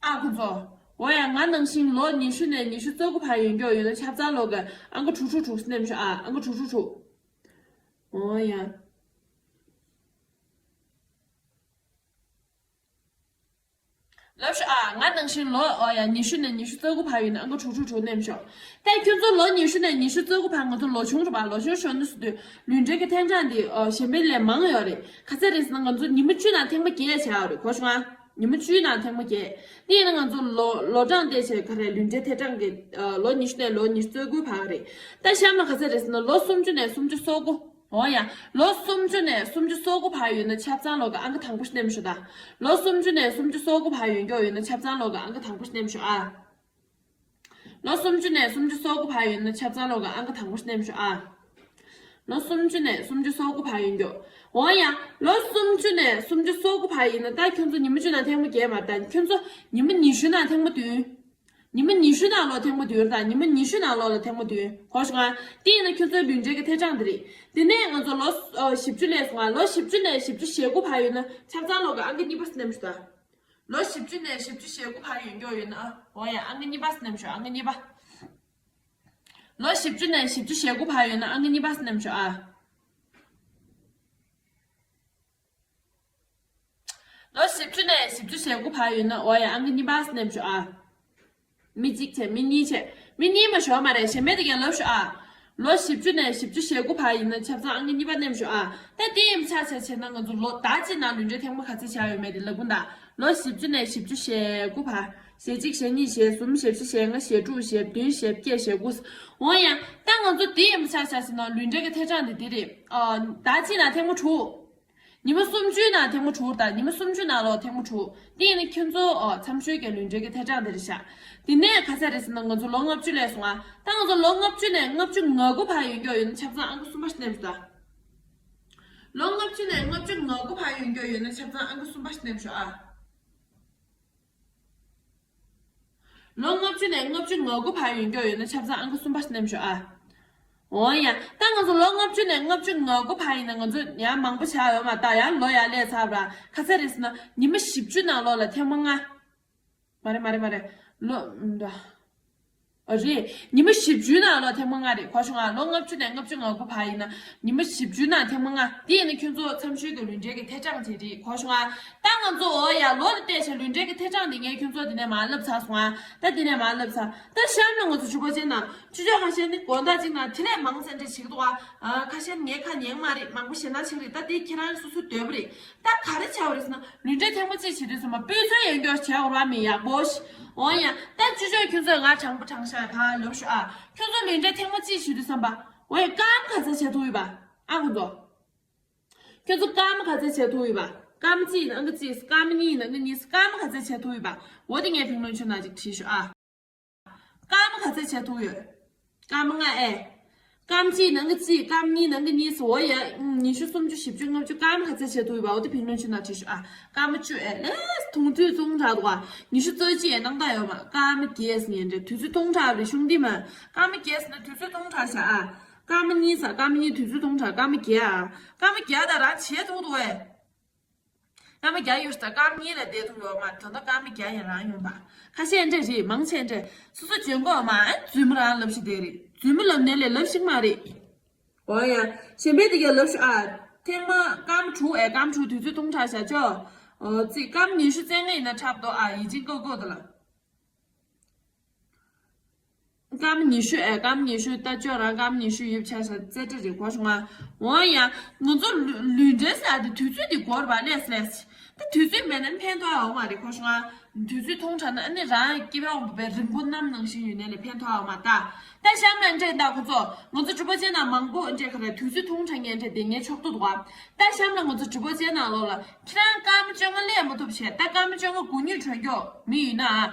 ཨ་ཁོ་ཚོ། འོ་ཡ། ང་ནང་བཞིན་ལོ་ཉི་ཤུ་ནས་ཉི་ཤུ་རྩ་དགུ་བར་ཡོད་མཁན་ཡོད་ན་ཆ་ཚང་ལོ་ག་ཨང་ཀི་དྲུག་ཅུ་དྲུག་ཅུ་མནན་ཤོག་ཨ། ཨང་ཀི་དྲུག་ཅུ་དྲུག། འོ་ཡ། ལབ་ཤོག་ཨ། ང་ནང་བཞིན་ལོ། འོ་ཡ། ཉི་ཤུ་ནས་ཉི་ཤུ་རྩ་དགུ་བར་ཡོད་ན་ཨང་ཀི་དྲུག་ཅུ་དྲུག་མནན་ཤོག་ད་ཁྱོད་ཚོ་ལོ་ཉི་ཤུ་ནས་ཉི་ཤུ་རྩ་དགུ་བར་ང་ཚོ་ལོ་ཆུང་རེད་པ། ལོ་ཆུང་ཞོན་ནུ་སུ་དུས་ལུས་འབྲེལ་གྱི་ཐེངས་གྲངས་འདི་ཨོ་གཞན་པའི་ལས་མང་ཡོད་རེད། ག་ཚད་རེད་ཟེར་ན་ང་ཚོ་ཉི་མ་བཅུ་ནང་ཐེངས་མ་བརྒྱད་བྱ་ཡོད་རེད། གོ་བྱུང་ཨ། ཉི་མ་བཅུའི་ནང་ཐེངས་མ་བརྒྱད། དེ་ཡིན་ན་ང་ཚོ་ལོ་ལོ་གྲངས་དེ་བྱས་ག་རེ་ལུས་འབྲེལ་ཐེངས་གྲངས་ཀྱི་ཨ་ལོ་ཉི་ཤུ་ནས་ལོ་ཉི་ཤུ་རྩ་དགུའི་བར་རེད། ད་གཤམ་ལ་ག་ཚད་རེད་ཟེར་ན་ལོ་སུམ་ཅུ་ནས་སུམ་ཅུ་སོ་དགུ། འོ་ཡ། ལོ་སུམ་ཅུ་ནས་སུམ་ཅུ་སོ་དགུ་བར་ཡོད་ན་ཆ་ཚང་ལོ་ག་ཨང་ཀི་དང་པོ་མནན་ཤོག་ད། ལོ་སུམ་ཅུ་ནས་སུམ་ཅུ་སོ་དགུ་བར་ཡོད་མཁན་ཡོད་ན་ཆ་ཚང་ལོ་ག་ཨང་ཀི་དང་པོ་མནན་ཤོག་ཨ། ལོ་སུམ་ཅུ་ནས་སུམ་ཅུ་སོ་དགུ་བར་ཡོད་ན་ཆ་ཚང་ལོ་ག་ཨང་ཀི་དང་པོ་མནན་ཤོག་ཨ། ལོ་སུམ་ཅུ་ནས་སུམ་ཅུ་སོ་དགུ་བར་ཡོད་མཁན། འོ་ཡ། ལོ་སུམ་ཅུ་ནས་སུམ་ཅུ་སོ་དགུ་བར་ཡིན་ན་ད་ཁྱོད་ཚོ་ཉི་མ་བཅུ་ནང་ཐེངས་མ་བརྒྱད་མ་རེད་ད། ཁྱོད་ཚོ་ཉི་མ་ཉི་ཤུ་ནང་ཐེངས་མ་བདུན། ཉི་མ་ཉི་ཤུ་ནང་ལོ་ཐེངས་མ་བདུན་རེད་ད། ཉི་མ་ཉི་ཤུ་ནང་ལོ་ལ་ཐེངས་མ་བདུན། གོ་བྱུང་ང་། དེ་ཡིན་ན་ཁྱོད་ཚོའི་ལུས་འབྲེལ་གྱི་ཐེངས་གྲངས་དེ་རེད། དེ་ནས་ང་ཚོ་ལོ་ཨ་བཞི་བཅུ་སླེབས་སོང་ང་། ལོ་བཞི་བཅུ་ནས་བཞི་བཅུ་ཞེ་དགུ་བར་ཡོད་ན་ཆ་ཚང་ལོ་ག་ཨང་ཀི་གཉིས་པ་མནན་ཤོག་ད། ལོ་བཞི་བཅུ་ནས་བཞི་བཅུ་ཞེ་དགུ་བར་ཡོད་མཁན་ཡོད་ན་ཨ། འོ་ཡ། ཨང་ཀི་གཉིས་པ་མནན་ཤོག་ཨང་ཀི་གཉིས་པ། ལོ་བཞི་བཅུ་ནས་བཞི་བཅུ་ཞེ་དགུ་བར་ཡོད་ན་ཨང་ཀི་གཉིས་པ་མནན་ཤོག་ཨ། ལོ་བཞི་བཅུ་ནས་བཞི་བཅུ་ཞེ་དགུ་བར་ཡོད་ན་འོ་ཡ། ཨང་ཀི་གཉིས་པ་མནན་ཤོག་ཨ། མི་གཅིག་བྱས། མི་གཉིས་བྱས། མི་གཉིས་མ་ཤོར་མ་རེད། གཞན་པའི་དེ་ཀྱང་ལབ་ཤོག་ཨ། ལོ་བཞི་བཅུ་ནས་བཞི་བཅུ་ཞེ་དགུ་བར་ཡིན་ན་ཆ་ཚང་ཨང་ཀི་གཉིས་པ་མནན་ཤོག་ཨ། ད་དེ་ཡིན་ཆ་ཆ་བྱས་ན་ང་ཚོ་ལོ་ཟླ་གཅིག་ནང་ལུས་འབྲེལ་ཐེངས་མ་ག་ཚོད་བྱས་ཡོད་མེད་དེ་ལབ་དགོས་ད། ལོ་བཞི་བཅུ་ནས་བཞི་བཅུ་ཞེ་དགུ་བར། ཞེ་གཅིག་ཞེ་གཉིས་ཞེ་གསུམ་ཞེ་བཞི་ཞེ་ལྔ་ཞེ་དྲུག་ཞེ་བདུན་ཞེ་བརྒྱད་ཞེ་དགུ། འོ་ཡ། ད་ང་ཚོ་དེ་ཡིན་ཆ་ཆ་བྱས་ན་ལུས་འབྲེལ་གྱི་ཐེངས་གྲངས་དེ་དེ་རེད། ཨ། ཟླ་གཅིག་ནང་ཐེངས་མ་དྲུག་ཉི་མ་སུམ་ཅུའི་ནང་ཐེངས་མ་དྲུག་དང་། ཉི་མ་སུམ་ཅུ་ནང་ལོ་ཐེངས་མ་དྲུག་དེ་ཡིན་ན་ཁྱོད་ཚོ་ཨོ་མཚམས་ཤོས་ཀྱི་ལུས་འབྲེལ་གྱི་ཐེངས་གྲངས་དེ་རེད་ཤག་དེ་ནས་ག་ཚད་རེད་ཟེར་ན་ང་ཚོ་ལོ་ལྔ་བཅུ་སླེབས་སོང་ང་། ད་ང་ཚོ་ལོ་ལྔ་བཅུ་ནས་ལྔ་བཅུ་ང་དགུ་བར་ཡོད་མཁན་ཡོད་ན་ཆ་ཚང་ཨང་ཀི་གསུམ་པ་མནན་ཤོག་ད། ལོ་ལྔ་བཅུ་ནས་ལྔ་བཅུ་ང་དགུ་བར་ཡོད་མཁན་ཡོད་ན་ཆ་ཚང་ཨང་ཀི་གསུམ་པ་མནན་ཤོག་ཨ། ལོ་ལྔ་བཅུ་ནས་ལྔ་བཅུ་ང་དགུ་བར་ཡོད་མཁན་ཡོད་ན་ཆ་ཚང་ཨང་ཀི་གསུམ་པ་མནན་ཤོག་ཨ། འོ་ཡ། ད་ང་ཚོ་ལོ་ལྔ་བཅུ་ནས་ལྔ་བཅུ་ང་དགུ་བར་ཡིན་ན་ང་ཚོ་ཡང་མང་པོ་བྱ་ཡོད་མ་རེད་ད། ཡང་ལོ་ཡར་སླེབས་ཚར་བ་ར། ག་ཚད་རེད་ཟེར་ན་ཉི་མ་བཞི་བཅུ་ནང་ལོ་ལ་ཐེངས་མ་ལྔ། མ་རེད་མ་རེད་མ་རེད། ལོ། འདྲ། རེད། ཉི་མ་བཞི་བཅུའི་ནང་ལོ་ཐེངས་མ་ལྔ་རེད། གོ་བྱུང་ང་། ལོ་ལྔ་བཅུ་ནས་ལྔ་བཅུ་ང་དགུ་བར་ཡིན་ན་ཉི་མ་བཞི་བཅུའི་ནང་ཐེངས་མ་ལྔ། དེ་ཡིན་ན་ཁྱོད་ཚོ་མཚམས་ཞོལ་གྱི་ལུས་འབྲེལ་གྱི་ཐད་སྦྲང་བྱེད་རེད། གོ་བྱུང་ང་། ད་ང་ཚོ་འོ་ཡ་ལོ་ལ་བལྟས་བྱས་ལུས་འབྲེལ་གྱི་ཐད་སྦྲང་དེ་ངས་ཁྱོད་ཚོ་དེ་ནས་མར་བསླབས་ཚར་སོང་ང་། ད་དེ་ནས་མར་བསླབས་ཚར། ད་གཤམ་ལ་ང་ཚོ་ཇུས་པོ་ཅན་ནང་ཅུ་ཅོག་ཁ་ཤས་ནི་དགོང་དག་ཅིག་ནང་དེ་ལས་མང་ཙམ་འདྲ་བྱེད་ཀྱི་འདུག་ཨ། ཁ་ཤས་ངའི་ཁ་ཉན་མ་རེད། མང་པོ་ཞེད་སྣང་ཆེ་གི་རེད། ད་དེ་ཁྱེད་རང་སོ་སོའི་འདོད་པ་རེད། ད་ག་རེ་བྱ་བ་རེད་ཟེར་ན། ལུས་འབྲེལ་ཐེངས་མ་གཅིག་བྱེད་དུས་ཙམ་པ་སྤུས་ཚད་ཡོད་མཁན་བྱས་དགོས་ར་མི་ཡག་པོ་ཞིག་འོ་ཡ། ད་ཅུ་ཅོག་ཁྱོད་ཚོས་ང་དྲང་པོ་དྲང་བཞག་ག་ལབ་ཤོག་ཨ། ཁྱོད་ཚོ་ལུས་འབྲེལ་ཐེངས་མ་གཅིག་བྱེད་དུས་ཙམ་པ་འོ་ཡ་སྐར་མ་ག་ཚོད་བྱེད་ཐུབ་ཡོད་པ། ཨ་ཁོ་ཚོ། ཁྱོད་ཚོ་སྐར་མ་ག་ཚོད་བྱེད་ཐུབ་ཡོད་པ། སྐར་མ་གཅིག་ཡིན་ན་ཨང་ཀི་གཅིག་སྐར་མ་གཉིས་ཡིན་ན་ཨང་ཀི་གཉིས། སྐར་མ་ག་ཚོད་བྱེད་ཐུབ་ཡོད་པ། འོ་དེ་ངས་ཕིང་ལོན་ཆུ་ནང་ཅིག་བྲིས་ཤོག་ཨ། སྐར་མ་ག་ཚོད་བྱེད་ཐུབ་ཡོད། སྐར་མ་ལྔ་ཨེ། སྐར་མ་གཅིག་ནང་གི་གཅིག་སྐར་མ་གཉིས་ནང་གི་གཉིས་སུ་འོ་ཡ། ཉི་ཤུ་སུམ་ཅུ་བཞི་བཅུ་ལྔ་བཅུ་སྐར་མ་ག་ཚོད་བྱེད་ཐུབ་ཡོད་པ། འོ་དེ་ཕིང་ལོན་ཆུ་ནང་བྲིས་ཤོག་ཨ། སྐར་མ་བཅུ་ཨེ་ལས་ཐུང་དུས་ཐུང་དྲགས་འདུག་ག་ཉི་ཤུ་རྩ་གཅིག་ཨེ་སྣང་དག་ཡོད་མ། སྐར་མ་བརྒྱད་ཟེར་ཡིན་འདྲ། དུས་ཚོད་ཐུང་དྲགས་རེད་ཤུང་དེ་མ། སྐར་མ་བརྒྱད་ཟེར་ན་དུས་ཚོད་ཐུང་དྲགས་ཤག་ཨ། སྐར་མ་གཉིས་ཟེར། སྐར་མ་གཉིས་དུས་ཚོད་ཐུང་དྲགས། སྐར་མ་བརྒྱད་ཨ། སྐར་མ་བརྒྱད་ད་རང་བྱེད་ཐུབ་འདུག་ཨེ། སྐར་མ་བརྒྱ་ཡོད་ས། སྐར་མ་གཉིས་ལས་བསྡད་ཐུབ་ཡོད་མ་རེད། ད་ལྟ་སྐར་མ་བརྒྱ་ཡང་རང་ཡོང་པ། ཁ་ཤས་འདྲ་རེད། མང་ཆེ་འདྲ། སོ་སོ་འཇོན་གོ་མ། ཨ་རྫུན་མ་རང་ལབ་ཤི་དེ་རེད། རྫུན་མ་ལབ་ནས་ལས་ལབ་ཤིག་མ་རེད། འོ་ཡ། གཞན་པའི་དེ་ག་ལབ་ཤི་ཨ། ཐེངས་མ་སྐར་མ་དྲུག་ཨེ། སྐར་མ་དྲུག་དུས་ཚོད་ཐུང་དྲགས་བཞག་ཅོ། འོ་ཙི་སྐར་མ་ཉི་ཤུ་རྩ་ལྔ་ཡིན་ན་འཁྲབ་ཏོ་ཨ། ཡིད་ཆེས་ཀོ་ཀོ་དེ་ལ། སྐར་མ་ཉི་ཤུ་ཨེ། སྐར་མ་ཉི་ཤུ་ད་ཅོ་རང་སྐར་མ་ཉི་ཤུ་ཡོད་ཆ་ཤ་རྩེ་གྲ་རེད། གོ་བྱུང་ང་། འོ་ཡ། ང་ཚོ་ལུས་ལུས་འབྲེལ་ཟེར་དེ་དུས་ཚོད་དེ་འགོར་བ་ལས་ལས། ད་དུས་ཚོད་མེད་ན་ཕན་ཐོགས་ཡོད་མ་རེད། གོ་བྱུང་ང་། དུས་ཚོད་ཐུང་དྲགས་ན་ཨ་ནི་རང་སྐྱེ་བ་འོང་བའི་རིང་པོ་གནམ་ནང་བཞིན་ཡོད་ནས་ལས་ཕན་ཐོགས་ཡོད་མ་ད། ད་གཤམ་ལ་འདྲེ་ད་ཁོ་ཚོ་ང་ཚོ་གྲུབ་པ་ཅན་ནང་མང་པོ་འདྲེ་ག་རེ་དུས་ཚོད་ཐུང་དྲགས་ངན་འདྲེ་དེ་ངས་ཆོག་ཏུ་འདུག་ཨ། ད་གཤམ་ལ་ང་ཚོ་གྲུབ་པ་ཅན་ནང་ལོགས་ལ། ཁྱེད་རང་སྐར་མ་བཅོ་ལྔ་སླེབས་མ་ཐུབ་བྱས། ད་སྐར་མ་བཅོ་ལྔ་དགུ་ཉིས་གྲོན་སྐྱོག་མི་ཡོད་ན་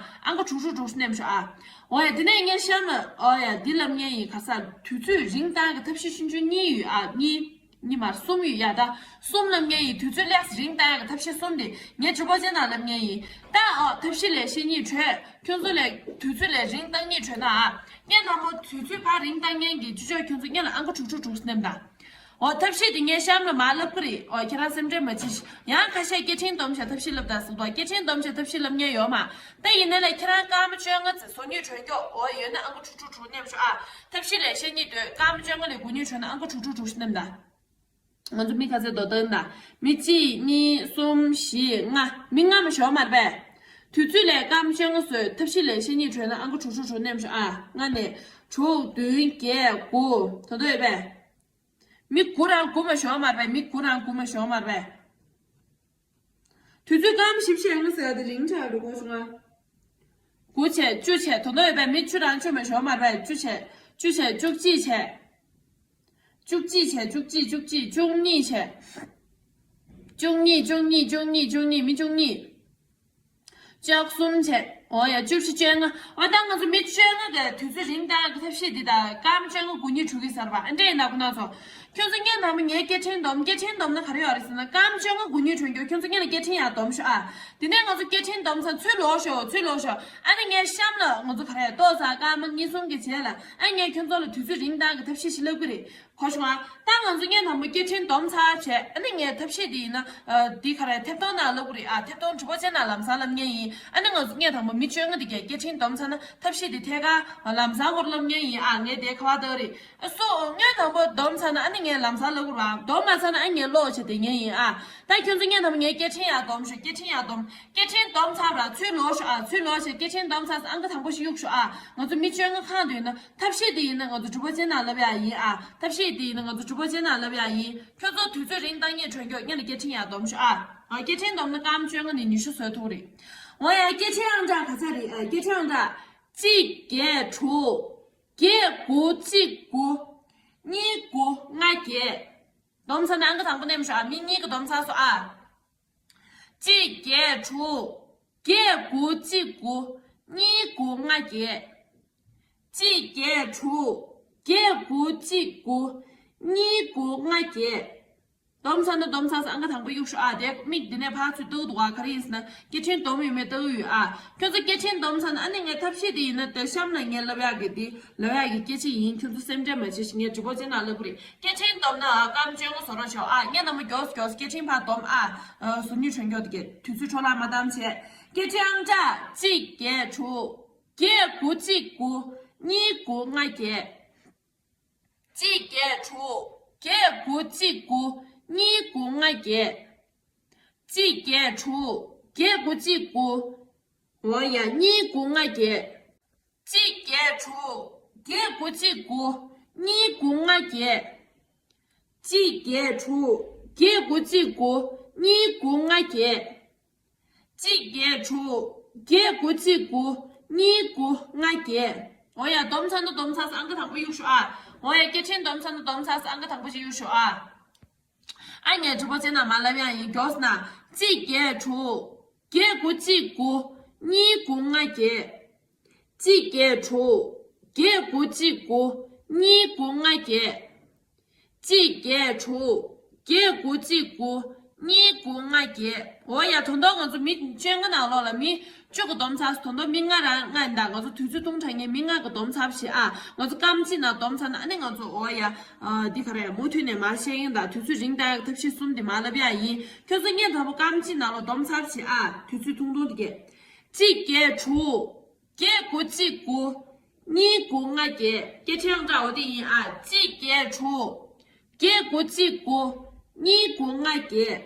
ཨང་ཀི་དྲུག་དྲུག་དྲུག་སྣེམ་ཤོག་ཨ། འོ་ཡ། དེ་ནས་ངས་གཤམ་ལ་འོ་ཡ་འདི་ལབ་མཁན་ཡིན། ག་ས་དུས་ཚོད་རིང་བཏང་གི་ཐབས་ཤེས་ཆུང་ཆུང་གཉིས་ཡོད་ཨ། གཉིས། གཉིས་མར་གསུམ་ཡོད་ཡ། ད་གསུམ་ལབ་མཁན་ཡིན། དུས་ཚོད་ལེགས་རིང་བཏང་ཡ་གི་ཐབས་ཤེས་གསུམ་དེ་ངས་གྲུབ་པ་ཅན་ནང་ལབ་མཁན་ཡིན། ད་འོ་ཐབས་ཤེས་ལས་ཤེས་གཉིས་གྲོན། ཁྱོད་ཚོ་ལས་དུས་ཚོད་ལས་རིང་བཏང་གཉིས་གྲོན་ན་ཨ། ངས་ནམ་མོ་དུས་ཚོད་ཕར་རིང་བཏང་མཁན་གྱི་ཅུ་ཅོ་ཁྱོད་ཚོ་ངས་ལ་ཨང་ཀི་དྲུག་དྲུག་དྲུག་སྣེམ་ད། འོ་ཐབས་ཤེས་དེ་ངས་གཤམ་ལ་མར་ལབ་གི་རེད། འོ་ཁྱེད་རང་སེམས་ཁྲལ་མ་བྱེད་ཤིག་ཡང་ཁ་ཤས་སྐད་འཕྲིན་སྡོམ་བྱ་ཐབས་ཤེས་ལབ་ད་ཟེར་དོ། སྐད་འཕྲིན་སྡོམ་བྱ་ཐབས་ཤེས་ལབ་མཁན་ཡོད་མ། ད་ཡིན་ན་ལས་ཁྱེད་རང་སྐར་མ་བཅོ་ལྔ་ཙམ་ཟུར་ཉུལ་གྲོན་སྐྱོག་འོ་ཡོད་ན་ཨང་ཀི་དྲུག་དྲུག་དྲུག་སྣེམ་ཤོག་ཨ། ཐབས་ཤེས་ལས་ཤེས་གཉིས་འདོད། སྐར་མ་བཅོ་ལྔ་ལས་དགུ་ཉུལ་གྲོན་ན་ཨང་ཀི་དྲུག་དྲུག་དྲུག་སྣེམ་ད། ང་ཚོ་མི་ག་ཚད་འདུག་ལྟ་ན། མི་གཅིག་གཉིས་གསུམ་བཞི་ལྔ། མི་ལྔ་མ་ཤོར་མ་རེད་པས། དུས་ཚོད་ལས་སྐར་མ་བཅོ་ལྔ་བཟོས། ཐབས་ཤེས་ལས་ཤེས་གཉིས་གྲོན་ན་ཨང་ཀི་དྲུག་དྲུག་དྲུག་སྣེམ་ཤོག་ཨ། ལྔ་ནས་དྲུག་བདུན་བརྒྱད་དགུ་ད་དུང་ཡོད་པས། མི་དགུ་རང་དགུ་མ་ཤོར་མ་རེད་པས། མི་དགུ་རང་དགུ་མ་ཤོར་མ་རེད་པས། དུས་ཚོད་སྐར་མ་བཞི་བཅུ་ཞེ་ལྔ་ཟེར་ཡ་དེ་རིང་ཆགས་འགྲོ་གོ་བྱུང་ང་། དགུ་བྱས་བཅུ་བྱས་དོ་དོ་ཡོད་པས། མི་བཅུ་རང་བཅུ་མ་ཤོར་མ་རེད་པས། བཅུ་བྱས་བཅུ་བྱས་བཅུ་གཅིག་བྱས། བཅུ་གཅིག་བྱས་བཅུ་གཅིག་བཅུ་གཅིག་བཅུ་གཉིས་བྱས། བཅུ་གཉིས་བཅུ་གཉིས་བཅུ་གཉིས་བཅུ་གཉིས་མི་བཅུ་གཉིས། བཅུ་གསུམ་བྱས། འོ་ཡ་བཅུ་བཞི་བཅོ་ལྔ། འོ་ད་ང་ཚོ་མི་བཅོ་ལྔ་གི་དུས་ཚོད་རིང་བཏང་གི་ཐབས་ཤེས་འདི་དང་སྐར་མ་བཅོ་ལྔ་དགུ་ཉིས་དྲུག་གི་གསར་པ་ཨ་འདྲེ་ཡིན་ན་ཁོ་ན་ཚོ། ཁྱོད་ཚོ་ངས་ནང་མི་ངའི་སྐད་འཕྲིན་སྡོམ། སྐད་འཕྲིན་སྡོམ་ན་ག་རེ་ཡོད་རེད་ཟེར་ན་སྐར་མ་བཅོ་ལྔ་དགུ་ཉིས་གྲོན་སྐྱོག་ཁྱོད་ཚོ་ངས་ལ་སྐད་འཕྲིན་ཡང་སྡོམ་ཤོག་ཨ། དེ་ནས་ང་ཚོ་སྐད་འཕྲིན་སྡོམ་ཚར་ཚུར་ལོག་ཤོག་ཚུར་ལོག་ཤོག་ཨ་ནི་ངས་གཤམ་ལ་ང་ཚོ་ག་རེ་ཏོག་ཙམ་སྐར་མ་གཉིས་གསུམ་གྱི་རྗེས་ལ་ཨ་ངས་ཁྱོད་ཚོ་ལ་དུས་ཚོད་རིང་བཏང་གི་ཐབས་ཤེས་ཤིག་ལབ་གི་རེད། གོ་བྱུང་ང་། ད་ང་ཚོ་ངས་དང་པོ་སྐད་འཕྲིན་སྡོམ་ཚར་བྱས། ཨ་ནི་ངས་ཐབས་ཤེས་འདི་ཡིན་ན། ཨ། འདི་ག་རེ་ཐེབས་ཐོག་ནང་ལབ་དགོས་རེད་ཨ། ཐེབས་ཐོག་གྲུབ་པ་ཅན་ནང་ལམ་སང་ལབ་མཁན་ཡིན། ཨ་ནི་ང་ཚོ་ངས་དང་པོ་མི་བཅོ་ལྔ་འདི་གས་སྐད་འཕྲིན་སྡོམ་ཚར་ན་ཐབས་ཤེས་འདི་ཐད་ཀར་ལམ་སང་སྐོར་ལབ་མཁན་ཡིན་ཨ། ངས་དེ་ཁ་བ་བཏགས་རེད། ཨ་སོ་ངས་དང་པོ་སྡོམ་ཚར་ན་ཨ་ནི་ངས་ལམ་སང་ལབ་དགོས་རེད་ཨ། སྡོམ་མ་ཚར་ན་ཨ་ངས་ལོག་བྱས་བསྡད་མཁན་ཡིན་ཨ། ད་ཁྱོད་ཚོ་ངས་དང་པོ་ངའི་སྐད་འཕྲིན་ཡར་སྡོམ་ཤོག་སྐད་འཕྲིན་ཡར་སྡོམ། སྐད་འཕྲིན་སྡོམ་ཚར་ར་ཚུར་ལོག་ཤོག་ཨ། ཚུར་ལོག་བྱས་སྐད་འཕྲིན་སྡོམ་ཚར་ཨང་ཀི་དང་པོ་ཞིག་གཡུག་ཤོག་ཨ། ང་ཚོ་མི་བཅོ་ལྔ་ཁང་དུ་ཡིན་ན། ཐབས་ཤེས་དེ་ཡིན་ན་ང་ཚོ་གྲུབ་པ་ཅན་ནང་ལབ་ཡག་ཡིན་ཨ། ཐབས་ཤེས་དེ་ཡིན་ན་ང་ཚོ་གྲུབ་པ་ཅན་ནང་ལབ་ཡག་ཡིན། ཁྱོད་ཚོ་དུས་ཚོད་རིང་བཏང་མཁན་གྲོན་སྐྱོག་ངས་ལ་སྐད་འཕྲིན་ཡར་སྡོམ་ཤོག་ཨ། ཨ། སྐད་འཕྲིན་སྡོམ་ན་སྐར་མ་བཅོ་ལྔ་ནས་ཉི་ཤུ་བཟོ་ཐུབ་རེད། འོ་ཡ་སྐད་འཕྲིན་ཨང་གྲངས་ག་ཚོད་རེད་ཨ། སྐད་འཕྲིན་ཨང་གྲངས་གཅིག་བརྒྱད་དྲུག་བརྒྱད་དགུ་གཅིག་དགུ་གཉིས་དགུ་ལྔ་བརྒྱད། སྡོམ་ཚར་ན་ཨང་ཀི་དང་པོ་ནས་མ་ཤོག་ཨ། མི་གཉིས་ཀྱིས་སྡོམ་ཚར་སོང་ཨ། གཅིག་བརྒྱད་དྲུག་བརྒྱད་དགུ་གཅིག་དགུ་གཉིས་དགུ་ལྔ་བརྒྱད། གཅིག་བརྒྱད་དྲུག་བརྒྱད་དགུ་གཅིག་དགུ་གཉིས་དགུ་ལྔ་བརྒྱད། སྡོམ་ཚར་ན་སྡོམ་ཚར་སོང་ཨང་ཀི་དང་པོ་གཡུག་ཤོག་ཨ། དེ་མིག་འདི་ནས་ཕར་ཚུར་ལྟ་གི་འདུག་ག་ག་རེ་ཡིན་ཟེར་ན་སྐད་འཕྲིན་སྡོམ་ཡོད་མེད་ལྟ་གི་ཡོད་ཨ། ཁྱོད་ཚོ་སྐད་འཕྲིན་སྡོམ་ཚར་ན་ཨ་ནི་ངས་ཐབས་ཤེས་དེ་ཡིན་ན་དེ་གཤམ་ལ་ངས་ལབ་ཡག་གི་དེ་ལབ་ཡག་གི་སྐད་ཆ་ཡིན། ཁྱོད་ཚོ་སེམས་ཁྲལ་མ་བྱེད་ཤིག་ངས་གྲུབ་པ་ཅན་ནང་ལབ་གི་རེད། སྐད་འཕྲིན་སྡོམ་ན་ཨ་སྐར་མ་བཅོ་ལྔ་བཟོ་རོགས་ཞོག་ཨ། ངས་ནམ་མ་མགྱོགས་མགྱོགས་སྐད་འཕྲིན་ཕར་སྡོམ་ཨ། ཟུར་ཉུལ་གྲོན་སྐྱོག་དེ་གས་དུས་ཚོད་འཕྲོ་བརླག་མ་བཏང་བྱས། སྐད་འཕྲིན་ཨང་གྲངས་གཅིག་བརྒྱད་དྲུག་བརྒྱད་དགུ་གཅིག་དགུ་ གཉིས་དགུ་ལྔ་བརྒྱད། གཅིག་བརྒྱད་དྲུག་བརྒྱད་དགུ་གཅིག་དགུ། གཉིས་དགུ་ལྔ་བརྒྱད། གཅིག་བརྒྱད་དྲུག་བརྒྱད་དགུ་གཅིག་དགུ། འོ་ཡ། གཉིས་དགུ་ལྔ་བརྒྱད། གཅིག་བརྒྱད་དྲུག་བརྒྱད་དགུ་གཅིག་དགུ། གཉིས་དགུ་ལྔ་བརྒྱད། གཅིག་བརྒྱད་དྲུག་བརྒྱད་དགུ་གཅིག་དགུ། གཉིས་དགུ་ལྔ་བརྒྱད། གཅིག་བརྒྱད་དྲུག་བརྒྱད་དགུ་གཅིག་དགུ། གཉིས་དགུ་ལྔ་བརྒྱད། འོ་ཡ། སྡོམ་ཚར་ན་སྡོམ་ཚར་སོང་། ཨང་ཀི་དང་པོ་གཡུག་ཤོག་ཨ། འོ་ཡ། སྐད་འཕྲིན་སྡོམ་ཚར་ན་སྡོམ་ཚར་སོང་། ཨང་ཀི་དང་པོ་ཅིག་གཡུག་ཤོག་ཨ། ཨ་ངས་གྲོགས་པོ་ཚོ་ནང་མ་ལབ་ཡ་ཡིན། མགྱོགས་ན། གཅིག་བརྒྱད་དྲུག་བརྒྱད་དགུ་གཅིག་དགུ། གཉིས་དགུ་ལྔ་བརྒྱད། གཅིག་བརྒྱད་དྲུག་བརྒྱད་དགུ་གཅིག་དགུ། གཉིས་དགུ་ལྔ་བརྒྱད། གཅིག་བརྒྱད་དྲུག་བརྒྱད་དགུ་གཅིག་དགུ། གཉིས་དགུ་ལྔ་བརྒྱད། འོ་ཡ། ད་དུང་ང་ཚོ་མི་བཅོ་ལྔ་ནང་ལོགས་ལ་མི་བཅུ་གི་སྡོམ་ཚར་སོང་། ད་དུང་མི་ལྔ་རང་ལྔ་ཡིན་ད། ང་ཚོ་དུས་ཚོད་ཐུང་དྲགས་ངས་མི་ལྔ་གི་སྡོམ་ཚར་བྱེད་ཨ། ང་ཚོ་སྐར་མ་གཅིག་ནང་སྡོམ་ཚར་ན་ཨ་ནི་ང་ཚོ། འོ་ཡ། ཨ། འདི་ག་རེ་མུ་མཐུད་ནས་མར་བཤད་ཡིན་ད། དུས་ཚོད་རིང་བཏང་ཡག་ཐབས་ཤེས་གསུམ་འདི་མར་ལབ་ཡ་ཡིན། ཁྱོད་ཚོ་ངས་ད་དུང་སྐར་མ་གཅིག་ནང་ལོགས་སྡོམ་ཚར་བྱེད་ཨ། དུས་ཚོད་ཐུང་ཐུང་འདི་གས། གཅིག་བརྒྱད་དྲུག་བརྒྱད་དགུ་གཅིག་དགུ། གཉིས་དགུ་ལྔ་བརྒྱད། སྐད་འཕྲིན་ཨང་གྲངས་འོ་དེ་ཡིན་ཨ། གཅིག་བརྒྱད་དྲུག་བརྒྱད་དགུ་གཅིག་དགུ། གཉིས་དགུ་ལྔ་བརྒྱད།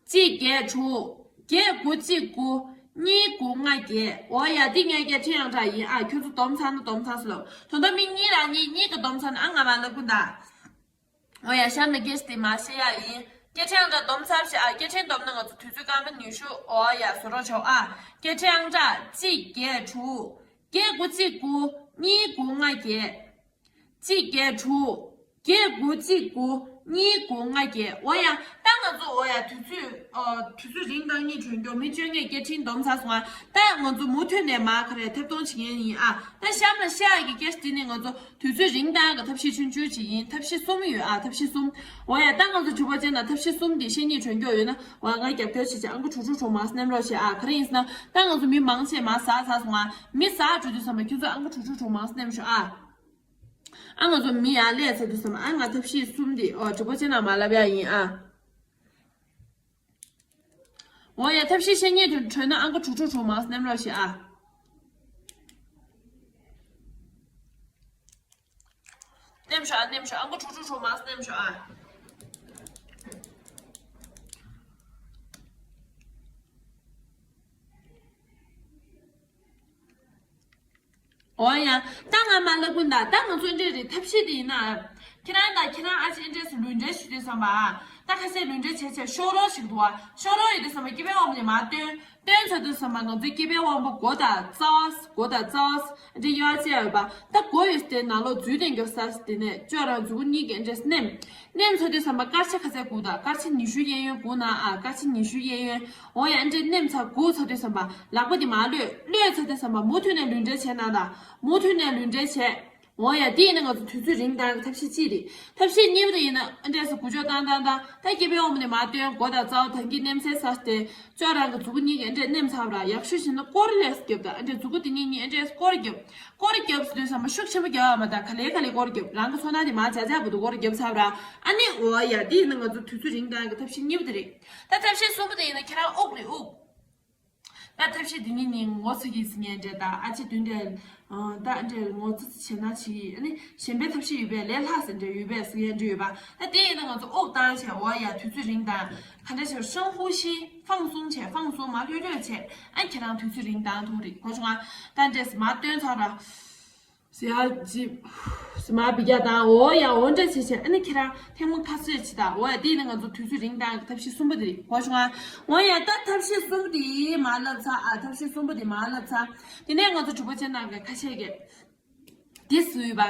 གཅིག་བརྒྱད་དྲུག་བརྒྱད་དགུ་གཅིག་དགུ། གཉིས་དགུ་ལྔ་བརྒྱད། འོ་ཡ། འདི་ངའི་སྐད་འཕྲིན་ཨང་གྲངས་ཡིན་ཨ། ཁྱོད་ཚོ་སྡོམ་ཚར་ན་སྡོམ་ཚར་སོང་ལབ། ད་ལྟ་མི་གཉིས་རང་གཉིས་གཉིས་ཀྱི་སྡོམ་ཚར་ན་ཨ། ང་མར་ལབ་གི་ད། འོ་ཡ། གཤམ་ལ་སྐད་ཆ་དེ་མར་བཤད་ཡ་ཡིན། སྐད་འཕྲིན་ཨང་གྲངས་སྡོམ་ཚར་བྱེད་ཨ། སྐད་འཕྲིན་སྡོམ་ན་ང་ཚོ་དུས་ཚོད་སྐར་མ་ཉི་ཤུ། འོ་ཡ། བཟོ་རོགས་བྱོས་ཨ། སྐད་འཕྲིན་ཨང་གྲངས་གཅིག་བརྒྱད་དྲུག་བརྒྱད་དགུ་གཅིག་དགུ། གཉིས་དགུ་ལྔ་བརྒྱད། གཅིག་བརྒྱད་དྲུག་བརྒྱད་དགུ་གཅིག་དགུ། གཉིས་དགུ་ལྔ་བརྒྱད། འོ་ཡ། ད་ང་ཚོ། འོ་ཡ། དུས་ཚོད། ཨ། དུས་ཚོད་རིང་བཏང་སྙིང་བྲོ་མགྱོགས། མི་བཅོ་ལྔས་སྐད་འཕྲིན་སྡོམ་ཚར་སོང་ཨ། ད་ང་ཚོ་མུ་མཐུད་ནས་མར་ག་རེ་ཐད་གཏོང་བྱེད་མཁན་ཡིན་ཨ། ད་གཤམ་ལ་བཤད་ཡག་གི་སྐད་ཆ་དེ་ནི་ང་ཚོ་དུས་ཚོད་རིང་བཏང་གི་ཐབས་ཤེས་ཆུང་ཆུང་ཅིག་ཡིན། ཐབས་ཤེས་གསུམ་ཡོད་ཨ། ཐབས་ཤེས་གསུམ། འོ་ཡ། ད་ང་ཚོ་གྲོགས་པོ་ཚོ་ནང་ཐབས་ཤེས་གསུམ་དེ་བཤད་སྙིང་བྲོ་མགྱོགས་ཡོད་ན། འོ་ཡ། ང་རྒྱབ་སྐྱོར་བྱེད་བྱེད། ཨང་ཀི་དྲུག་དྲུག་དྲུག་མང་ཙམ་མནན་རོགས་བྱེད་ཨ། ག་རེ་ཡིན་ཟེར་ན་ད་ང་ཚོ་མི་མང་ཆེ་མར་ཟག་ཚར་སོང་ཨ། མི་ཟག་འགྲོ་དུས་ཙམ་པ་ཁྱོད་ཚོ་ཨང་ཀི་དྲུག་དྲུག་དྲུག་མང་ཙམ་མནན་ཤོག་ཨ། ཨ། ང་ཚོ་མི་ཡར་སླེབས་ཚར་དུས་ཙམ་པ། ཨ། ང་ཐབས་ཤེས་གསུམ་དེ། འོ། གྲོགས་པོ་ཚོ་ནང་མར་ལབ་ཡ་ཡིན་ཨ། འོ་ཡ། ཐབས་ཤེས་བཤད་སྙིང་བྲོ་ན་ཨང་ཀི་དྲུག་དྲུག་དྲུག་མང་ཙམ་མནན་རོགས་བྱེད་ཨ། མནན་ཤོག་ཨ། མནན་ཤོག། ཨང་ཀི་དྲུག་དྲུག་དྲུག་མང་ཙམ་མནན་ཤོག་ཨ། འོ་ཡ། ད་ང་མར་ལབ་གི་ད། ད་ང་ཚོ་འདི་འདྲས་རེད། ཐབས་ཤེས་དེ་ཡིན་ན། ཁྱེད་རང་དང་ཁྱེད་རང་ཨ་ཅེ་འདི་འདྲས་སུ་ལུས་འབྲེལ་ཞུ་དུས་ཙམ་པ། ད་ཁ་ཤས་ལུས་འབྲེལ་བྱས་བྱས་ཤོག་རོགས་ཤིག་འདུག་བ། ཤོག་རོགས་ཡོད་དུས་ཙམ་པ་སྐྱེ་བའི་དབང་པོ་ནས་མར་བཏོན། བཏོན་ཚར་དུས་ཙམ་པ་ང་ཚོའི་སྐྱེ་བའི་དབང་པོ་མགོ་དང་རྩ་བ། མགོ་དང་རྩ་བ། འདི་གཡས་གཡོན་ཡོད་པ། ད་མགོ་ཡོད་དེ་ནང་ལོགས་འཛུལ་ཏེ་མགྱོགས་ས་དེ་ནས་ཅོག་ར་མཛུ་གུ་གཉིས་ཀྱིས་འདི་འདྲས་མནན། མནན་ཚར་དུས་ཙམ་པ་སྐར་ཆ་ག་ཚད་སྒུག་དང་། སྐར་ཆ་ཉི་ཤུ་གཡས་གཡོན་སྒུག་ན་ཨ། སྐར་ཆ་ཉི་ཤུ་གཡས་གཡོན། འོ་ཡ། འདི་མནན་ཚར། སྒུག་ཚར་དུས་ཙམ་པ་ལག་པ་འདི་མར་གློད། གློད་ཚར་དུས་ཙམ་པ་མུ་མཐུད་ནས་ལུས་འབྲེལ་བྱས་གནང་དང་། མུ་མཐུད་ནས་ལུས་འབྲེལ་བྱས། འོ་ཡ། འདི་ཡིན་ན་ང་ཚོ་དུས་ཚོད་རིང་བཏང་གི་ཐབས་ཤེས་གཅིག་རེད། ཐབས་ཤེས་གཉིས་པ་དེ་ཡིན་ན། ཨ། འདྲས་སུ་འགུལ་སྐྱོད་བཏང་བཏང་བཏང་། ད་སྐྱེ་བའི་དབང་པོ་ནས་མར་བཏོན། མགོ་དང་རྩ་བ་ད་གིན་མནན་ཚར་ས་དེ། ཅོག་ར་གི་མཛུ་གུ་གཉིས་ཀྱིས་འདྲས་མནན་ཚར་བ་ར། ཡག་ཤོས་བྱས་ན་སྐོར་ལས་རྒྱབ་དང་། འདྲས་མཛུ་གུ་དེ་གཉིས་གཉིས་འདྲས་སྐོར་རྒྱབ། སྐོར་རྒྱབ་ཟེར་དུས་ཙམ་པ་ཤུགས་ཆེན་པོ་རྒྱབ་པ་མ་གཏོགས། ག་ལེ་ག་ལེ་སྐོར་རྒྱབ། རང་གི་ཚོར་སྣང་དེ་མར་འཇགས་འཇགས་པོ་འདུག་སྐོར་རྒྱབ་ཚར་བ་ར། ཨ་ནི། འོ་ཡ། འདི་ཡིན་ན་ང་ཚོ་དུས་ཚོད་རིང་བཏང་གི་ཐབས་ཤེས་གཉིས་པ་དེ་རེད། ད་ཐབས་ཤེས་གསུམ་པ་དེ་ཡིན་ན་ཁྱེད་རང་དབུགས་རེད། དབུགས། ད་ཐབས་ཤེས་འདི་གཉིས་ནི་ངོ་ཚ་གི་ཟེར་མཁན་འདྲ་དང་། ཨ་ཅེ་དུས་འདྲ། ཨ། ད་འདྲ་ངོ་ཚ་བྱེད་ན་བྱེད། ཨ་ནི་གཞན་པའི་ཐབས་ཤེས་ཡོད་པས། ལས་སླ་ཟེར་འདྲ་ཡོད་པས་ཟེར་མཁན་འདྲ་ཡོད་པ། ད་དེ་ཡིན་ན་ང་ཚོ་དབུགས་བཏང་བྱས། འོ་ཡ། དུས་ཚོད་རིང་བཏང་། ག་འདྲ་བྱས། 深呼吸། 放松བྱས། 放松། མར་ལྷོད་ལྷོད་བྱས། ཨ། ཁྱེད་རང་དུས་ཚོད་རིང་བཏང་ཐུབ་རེད། གོ་བྱུང་ང་། ད་འདྲས་མར་བཏོན་ཚར་ར། ཟེར་ཡ་ཅི། ཟེར་མར་འབུད་རྒྱག་དང་། འོ་ཡ། འོ་འདྲ་བྱས་བྱས། ཨ་ནི་ཁྱེད་རང་ཐལ་མོ་ཁ་གསོས་བྱེད་དང་། འོ་ཡ། དེ་ནི་ང་ཚོ་དུས་ཚོད་རིང་བཏང་གི་ཐབས་ཤེས་གསུམ་པ་དེ་རེད། གོ་བྱུང་ང་། འོ་ཡ། ད་ཐབས་ཤེས་གསུམ་པ་དེ་མར་ལབ་ཚར་ཨ། ཐབས་ཤེས་གསུམ་པ་དེ་མར་ལབ་ཚར། དེ་ནས་ང་ཚོ་གྲོགས་པོ་ཚོ་ནང་གི་ཁ་ཤས་ཀྱིས་དེ་ཟེར་ཡོད་པ།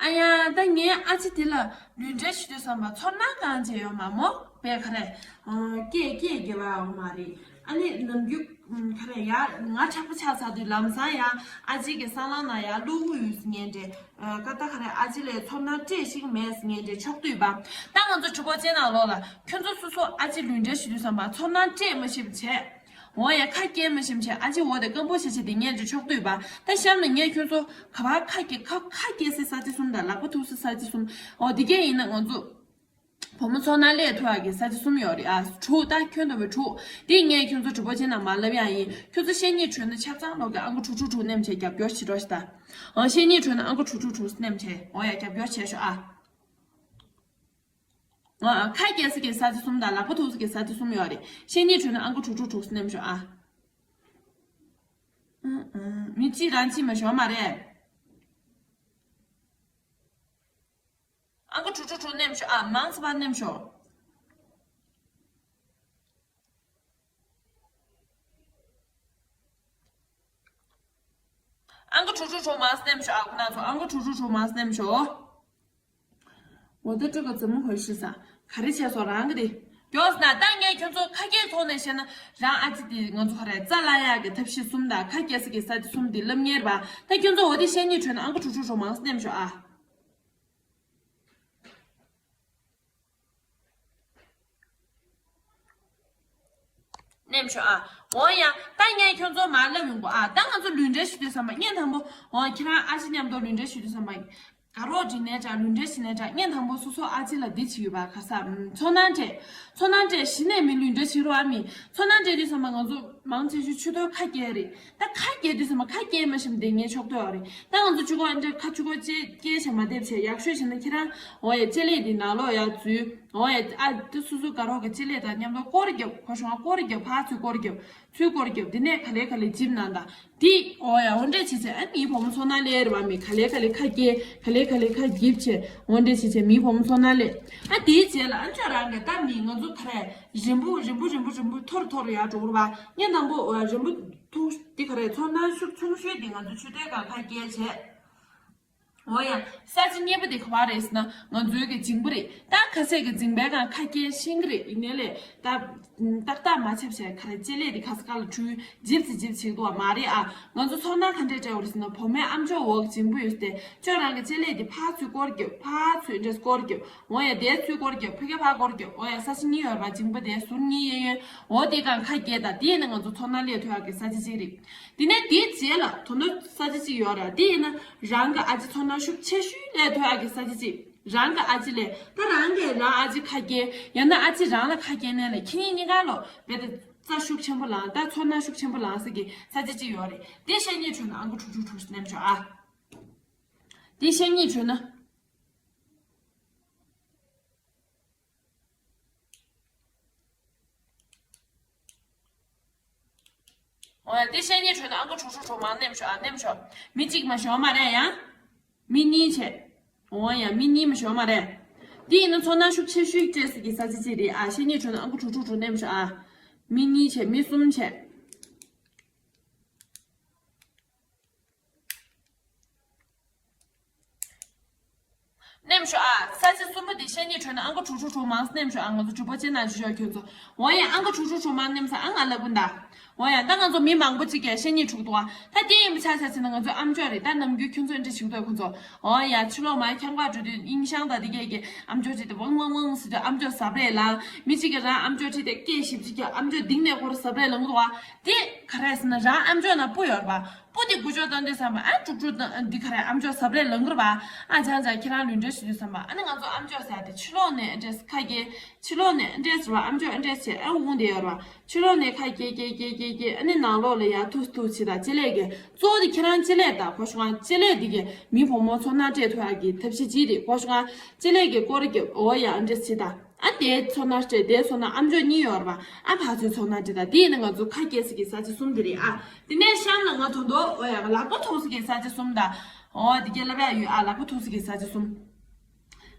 ཨ་ཡ། ད་ངའི་ཨ་ཅེ་དེ་ལ་ལུས་འབྲེལ་ཞུ་དུས་ཙམ་པ་ཚོར་སྣང་གང་བྱས་ཡོད་མ་མོ། པས་ག་རེ། ཨ། སྐད་སྐད་རྒྱབ་པ་ཡོད་མ་རེད། ཨ་ནི་ནམ་རྒྱུན་ག་རེ་ཡ། ང་དྲག་པོ་ཆགས་ཚར་དུས་ལམ་སང་ཡ་ཨ་ཅེ་གི་སྲང་ལམ་ནང་ཡ་བླུག་གི་ཡོད་ཟེར་མཁན་འདྲ། ཨ། ཀ་ད་ག་རེ། ཨ་ཅེ་ལ་ཚོར་སྣང་སྤྲད་ཤེས་ཀྱི་མེད་ཟེར་མཁན་འདྲ་ཕྱོགས་བསྡུས་པ། ད་ང་ཚོ་གྲོགས་པོ་ཚོ་ནང་ལོགས་ལ་ཁྱོད་ཚོ་སོ་སོ་ཨ་ཅེ་ལུས་འབྲེལ་ཞུ་དུས་ཙམ་པ་ཚོར་སྣང་སྤྲད་མ་ཤེས་པ་བྱས། འོ་ཡ། ཁ་སྐྱེལ་མ་ཤེས་པ་བྱས། ཨ་ཅེ་འོ་དེ་སྐམ་པོ་བྱས་བྱས་དེ་ངན་འདྲ་ཕྱོགས་བསྡུས་པ། ད་གཤམ་ལ་ངས་ཁྱོད་ཚོ་ག་པར་ཁ་སྐྱེལ། ཁ་ཁ་སྐྱེལ་སའི་ས་ཆ་གསུམ་དང་། ལག་པ་ཐུག་སའི་ས་ཆ་གསུམ། འོ་དེ་གས་ཡིན་ན་ང་ཚོ། བུ་མོ་ཚོ་ནང་སླེབས་ཐུབ་ཡག་གི་ས་ཆ་གསུམ་ཡོད་རེད་ཨ། དྲུག་ད་ཁྱོན་བསྡོམས་པའི་དྲུག་དེ་ངས་ཁྱོད་ཚོ་གྲོགས་པོ་ཆེ་ནང་མར་ལབ་ཡག་ཡིན། ཁྱོད་ཚོ་བཤེས་གཉེན་གྲོལ་ན་ཆ་ཚང་ལོག་གི་ཨང་ཀི་དྲུག་དྲུག་དྲུག་ནེམ་བྱས་རྒྱབ་སྐྱོར་བྱེད་རོགས་ཞེས་ད། ཨང་བཤེས་གཉེན་གྲོལ་ན་ཨང་ཀི་དྲུག་དྲུག་དྲུག་ནེམ་བྱས་འོ་ཡ་རྒྱབ་སྐྱོར་བྱས་ཤོག་ཨ། ཨང་ཁ་སྐྱེལ་ས་གི་ས་ཆ་གསུམ་དང་ལག་པ་ཐུག་ས་གི་ས་ཆ་གསུམ་ཡོད་རེད། བཤེས་གཉེན་གྲོལ་ན་ཨང་ཀི་དྲུག་དྲུག་དྲུག་ནེམ་ཤོག་ཨ། ཨང་ཨང་མི་གཅིག་རང་གཅིག་མ་ཤོར་མ་རེད། ཨང་ཀི་དྲུག་དྲུག་དྲུག་ནེམ་ཤོག་ཨ། མང་ཙམ་པར་ནེམ་ཤོག་ཨང་ཀི་དྲུག་དྲུག་དྲུག་མང་ཙམ་ནེམ་ཤོག་ཨ། ཁོ་ན་ཚོ་ཨང་ཀི་དྲུག་དྲུག་དྲུག་མང་ཙམ་ནེམ་ཤོག 我的这个怎么回事噻། ག་རེ་བྱས་སོང་རང་གི་དེ། མགྱོགས་ན་ད་ངས་ཁྱོད་ཚོ་ཁ་སྐད་ཐོག་ནས་བཤད་ན་རང་ཨ་ཅེ་དེ་ང་ཚོ་ག་རེ་རྩ་ལ་ཡག་གི་ཐབས་ཤེས་གསུམ་དང་ཁ་སྐྱེལ་ས་གི་ས་ཆ་གསུམ་དེ་ལབ་ཉེར་བ། ད་ཁྱོད་ཚོ་འོ་དེ་བཤད་ཉེ་གྲོལ་ན་ཨང་ཀི་དྲུག་དྲུག་དྲུག་མང་ཙམ་ནེམ་ཤོག་ཨ། ནེམ་ཤོག་ཨ། འོ་ཡ། ད་ངས་ཁྱོད་ཚོ་མར་ལབ་ཡོང་གོ་ཨ། ད་ང་ཚོ་ལུས་འབྲེལ་ཞུ་དུས་ཙམ་པ་ངས་དང་པོ་འོ་ཁྱེད་རང་ཨ་ཅེ་མཉམ་དུ་ལུས་འབྲེལ་ཞུ་དུས་ཙམ་པ། དགའ་རོགས་འགྲིག་ནས་འདྲ་ལུས་འབྲེལ་ཞུ་ནས་འདྲ་ངས་དང་པོ་སོ་སོ་ཨ་ཅེ་ལ་འདི་བྱེད་ཡོད་པ་ག་ས་ཚོར་སྣང་སྤྲད། ཚོར་སྣང་སྤྲད་གཞི་ནས་མི་ལུས་འབྲེལ་བྱེད་རོགས་ཨ་མི། ཚོར་སྣང་སྤྲད་དུས་ཙམ་པ་ང་ཚོ་མང་ཆེ་ཤོས་ཆུ་ཐོག་ཁ་སྐྱེལ་རེད། ད་ཁ་སྐྱེལ་དུས་ཙམ་པ་ཁ་སྐྱེལ་མ་ཤེས་པ་དེ་ངས་ཕྱོགས་གཏོགས་ཡོད་རེད། ད་ང་ཚོ་ཆུ་ཁོག་འདྲ་ཁ་ཆུ་ཁོག་ཅེས་སྐྱེལ་བྱས་མ་བསྡད་བྱས་ཡག་ཤོས་བྱས་ན་ཁྱེད་རང་འོ་ཡ་ལྕེ་ལེབ་འདི་ནང་ལོགས་ཡར་འཛུལ། འོ་ཡ་ཨ་དེ་སོ་སོ་དགའ་རོགས་ཀྱི་ལྕེ་ལེབ་དང་མཉམ་དུ་སྐོར་རྒྱབ་ཁོ་ཤོང་སྐོར་རྒྱབ་ཕར་ཚུར་སྐོར་རྒྱབ་ཚུར་སྐོར་རྒྱབ་འདི་ནས་ག་ལེ་ག་ལེ་འཇིབ་ནང་དང་། དེ། འོ་ཡ་འོ་འདྲས་བྱས་བྱས་ཨ་ནི་བུ་མོ་ཚོར་སྣང་སླེབས་རེད་བ། མི་ག་ལེ་ག་ལེ་ཁ་སྐྱེལ་ག་ལེ་ག་ལེ་ཁ་འཇིབ་བྱས་འོ་འདྲས་བྱས་བྱས་མི་བུ་མོ་ཚོར་སྣང་སླེབས། ཨ་དེའི་རྗེས་ལ་ཨ་ཅོ་རང་གི་ད་མི་ང་ཚོ་ག་རེ་རིམ་པོ་རིམ་པོ་རིམ་པོ་རིམ་པོ་ཐོར་ཐོར་ཡར་འགྲོ་རེད་བ། ངས་དང་པོ་འོ་ཡ་རིམ་པོ་ཐུང་འདི་ག་རེ་ཚོར་སྣང་ཤུགས་ཆུང་ཤོས་འདི་ང་ཚོ་ཆུ་ཐོག་སྒང་ཁ་སྐྱེལ་བྱས། འོ་ཡ། ས་ཆ་གཉིས་པ་དེ་ག་པར་རེད་ཟེར་ན་ང་ཚོའི་གི་མཇིང་པ་རེད། ད་ཁ་ཟས་ཀྱི་མཇིང་པའི་སྒང་ཁ་སྐྱེལ་ཤེས་ཀྱི་རེད། ཡིན་ནའི་ལས་ད་ཏག་ཏག་མ་ཆབ་བྱས་ག་རེ་ལྕེ་ལེབ་དེ་ག་ས་ག་ལ་འཁྲུལ་འཇིབ་ཙི་འཇིབ་བྱེད་འདུག་བ་མ་རེད་ཨ། ང་ཚོ་ཚོར་སྣང་ག་འདྲས་སྤྲད་པ་རེད་ཟེར་ན་བུ་མོའི་ཨམ་ཅོག་འོག་མཇིང་པ་ཡོད་དེ་ཅོ་རང་གི་ལྕེ་ལེབ་དེ་ཕར་ཚུར་སྐོར་རྒྱབ་ཕར་ཚུར་འདྲས་སྐོར་རྒྱབ། འོ་ཡ་དེ་ཚུར་སྐོར་རྒྱབ་ཕ་གི་ཕར་སྐོར་རྒྱབ། འོ་ཡ་ས་ཆ་གཉིས་ཡོད་རེད་བ། མཇིང་པ་དེ་ཟུར་གཉིས་གཡས་གཡོན། འོ་དེ་སྒང་ཁ་སྐྱེལ་དང་དེ་ཡིན་ན་ང་ཚོ་ཚོར་སྣང་སླེབས་ཐུབ་ཡག་གི་ས་ཆ་གཅིག་རེད། དེ་ནས་དེའི་རྗེས་ལ་དོ་ནོ་ས་ཆ་གཅིག་ཡོད་ར། དེ་ཡིན་ན་རང་གི་ཨ་ཅེ་ཚོར་སྣང་ཤུགས་ཆེ་ཤོས་སླེབས་ཐུབ་ཡག་གི་ས་ཆ་གཅིག་རང་གི་ཨ་ཅེ་ལས་ད་རང་གིས་རང་ཨ་ཅེ་ཁ་སྐྱེལ་ཡང་ན་ཨ་ཅེ་རང་ལ་ཁ་སྐྱེལ་ནས་ལས་ཁྱེད་གཉིས་གཉིས་ཀ་ལོ་བེ་ད་རྩ་ཤུགས་ཆེན་པོ་ལངས་ད་ཚོར་སྣང་ཤུགས་ཆེན་པོ་ལངས་ས་གི་ས་ཆ་གཅིག་ཡོད་རེད། དེ་བཤད་ཉེ་གྲོལ་ན་ཨང་ཀི་དྲུག་དྲུག་དྲུག་ནེམ་ཤོག་ཨ། དེ་བཤད་ཉེ་གྲོལ་ན། འོ་ཡ་དེ་བཤད་ཉེ་གྲོལ་ན་ཨང་ཀི་དྲུག་དྲུག་དྲུག་མར་ནེམ་ཤོག་ཨ། ནེམ་ཤོག་མི་གཅིག་མ་ཤོར་མ་རེད་ཡ། མི་གཉིས་བྱས། འོ་ཡ་མི་གཉིས་མ་ཤོར་མ་རེད། དེ་ཡིན་ན་ཚོར་སྣང་ཤུགས་ཆེ་ཤོས་སྤྲད་ས་གི་ས་ཆ་གཅིག་རེད་ཨ། བཤད་ཉེ་གྲོལ་ན་ཨང་ཀི་དྲུག་དྲུག་དྲུག་ནེམ་ཤོག་ཨ། མི་གཉིས་བྱས་མི་གསུམ་བྱས། ནེམ་ཤོག་ཨ། ས་ཆ་གསུམ་པ་དེ་བཤད་ཉེ་གྲོལ་ན་ཨང་ཀི་དྲུག་དྲུག་དྲུག་མང་ཙམ་ནེམ་ཤོག་ཨ། ང་ཚོ་གྲོགས་པོ་ཆེ་ནང་ཞུ་ཤོག་ཁྱོད་ཚོ། འོ་ཡ་ཨང་ཀི་དྲུག་དྲུག་དྲུག་མང་ཙམ་ནེམ་ས་ཨ་ང་ལབ་གི་ད། འོ་ཡ་ད་ང་ཚོ་མི་མང་པོ་ཅིག་གིས་བཤད་ཉེ་དྲུག་འདུག་ཨ། ད་དེ་ཡིན་པ་ཆ་ཆ་ཟེར་ན་ང་ཚོའི་ཨམ་ཅོག་རེད་ད། ནམ་རྒྱུན་ཁྱོད་ཚོ་འདྲ་ཞིག་འདུག་ཁོ་ཚོ། འོ་ཡ་ཕྱི་ལོགས་མ་ཁྱང་པ་འགྲོ་དུས་ཨིན་ཤང་དང་དེ་གས་ཀྱི་ཨམ་ཅོག་ཅིག་དེ་ཝང་ཝང་ཝང་ཟེར་དུས་ཨམ་ཅོག་ཟབ་རེད་ལ། མི་གཅིག་གིས་རང་ཨམ་ཅོག་ཁྲིད་དེ་སྐད་ཞིབ་ཅིག་གི་ཨམ་ཅོག་ལྡིང་ནས་ཁོ་རང་ཟབ་རེད་ལབ་གི་འདུག་ཨ། དེ་ག་རེ་ཟེར་ན་རང་ཨམ་ཅོག་ནང་སྤུ་ཡོད་རེད་པ། སྤུ་དེ་འགུལ་སྐྱོད་བཏང་དུས་ཙམ་པ་ཨ་དཀྲུག་དཀྲུག་བཏང་འདི་ག་རེ་ཨམ་ཅོག་ཟབ་རེད་ལབ་གི་རེད་པ། ཨ་ཅང་ཅང་ཁྱེད་རང་ལུས་འབྲེལ་ཞུ་དུས་ཙམ་པ་ཨ་ནི་ང་ཚོ་ཨམ་ཅོག་ཟེར་ཡ་དེ་ཕྱི་ལོགས་ནས་འདྲེས་ཁ་སྐྱེལ། ཕྱི་ལོགས་ནས་འདྲེས་ཟེར་བ་ཨམ་ཅོག་འདྲེས་བྱས་ཨ་འོང་དེ་ཡོད་རེད་པ། ཕྱི་ལོགས་ནས་ཁ་སྐྱེལ་སྐྱེལ་སྐྱེལ་སྐྱེལ་སྐྱེལ་ཨ་ནི་ནང་ལོགས་ལ་ཡར་ཐུག་ཐུག་བྱེད་དང་ལྕེ་ལེབ་ཀྱི་གཙོ་བོ་དེ་ཁྱེད་རང་ལྕེ་ལེབ་དང་གོ་ཤོག་ཨ། ལྕེ་ལེབ་འདི་གི་མི་བུ་མོ་ཚོར་སྣང་སྤྲད་ཐུབ་ཡ་གི་ཐབས་ཤེས་ཅིག་རེད་གོ་ཤོག་ཨ། ལྕེ་ལེབ་ཀྱི་སྐོར་རྒྱབ་འོ་ཡ་འདྲེས་བྱེད་དང་། ཨ་དེའི་ཚོར་སྣང་སྤྲད་དེའི་ཚོར་སྣང་ཨམ་ཅོག་གཉིས་ཡོད་རེད་པ། ཨ་ཕར་ཚུར་ཚོར་སྣང་སྤྲད་དང་དེ་ཡིན་ན་ང་ཚོ་ཁ་སྐྱེལ་ས་གི་ས་ཆ་གསུམ་དེ་རེད་ཨ། དེ་ནས་གཤམ་ལ་ང་དོན་དོ་འོ་ཡ་ལག་པ་ཐུག་ས་གི་ས་ཆ་གསུམ་དང་། འོ་དེ་གས་ལབ་ཡ་ཡོད་ཨ། ལག་པ་ཐུག་ས་གི་ས་ཆ་གསུམ།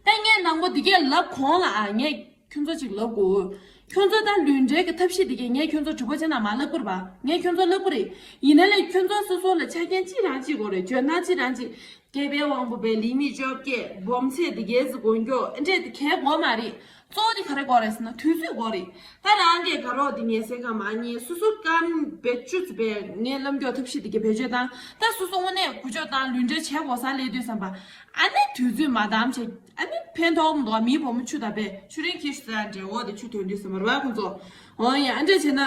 ད་ངས་ནང་པོ་དེ་གས་ལབ་གོང་ལ་ཨ་ངས་ཁྱོད་ཚོ་ཅིག་ལབ་དགོས། ཁྱོད་ཚོ་ད་ལུས་འབྲེལ་གི་ཐབས་ཤེས་དེ་གས་ངས་ཁྱོད་ཚོ་གྲོགས་པོ་ཆེ་ན་མ་ལབ་དགོས་རེད་པ། ངས་ཁྱོད་ཚོ་ལབ་དགོས་རེད། ཡིན་ན་ལས་ཁྱོད་ཚོ་སོ་སོ་ལ་ཆ་རྐྱེན་གཅིག་རང་གཅིག་དགོས་རེད། འཇོན་ཐང་གཅིག་རང་གཅིག་སྐྱེས་པའི་དབང་པོ་པའི་ལི་མི་བཅོ་བརྒྱད་སྦོམ་ཚད་འདི་གས་སུ་གོན་མགྱོགས་འདྲས་དེ་གས་དགོས་མ་རེད། གཙོ་བོ་དེ་ག་རེ་དགོས་རེད་ཟེར་ན་དུས་ཚོད་དགོས་རེད། ད་རང་གིས་དགའ་རོགས་དེ་ཉལ་སའི་ཁ་མ་ཉལ་སོ་སོ་སྐམ་བེད་སྤྱོད་ཚུད་པའི་ངའི་ལམ་མགྱོགས་ཐབས་ཤེས་དེ་གས་བེད་སྤྱོད་བཏང་། ད་སོ་སོ་དངོས་གནས་འགུལ་སྐྱོད་བཏང་ལུས་འབྲེལ་བྱེད་དགོས་ས་སླེབས་དུས་ཙམ་པ་ཨ་ནི་དུས་ཚོད་མ་འདང་བྱས་ཨ་ནི་ཕན་ཐོགས་མི་འདུག་མིའི་བུ་མོ་ཆུ་ད་པས་ཆུ་རིན་ཁྱེར་ཤུ་ཟ་འདྲེ་འོ་དེ་ཆུ་དོན་དུས་ཙམ་པ་རེད་པ་ཁོང་ཚོ། འོ་ཡ་ཨ་འདྲས་བྱས་ན།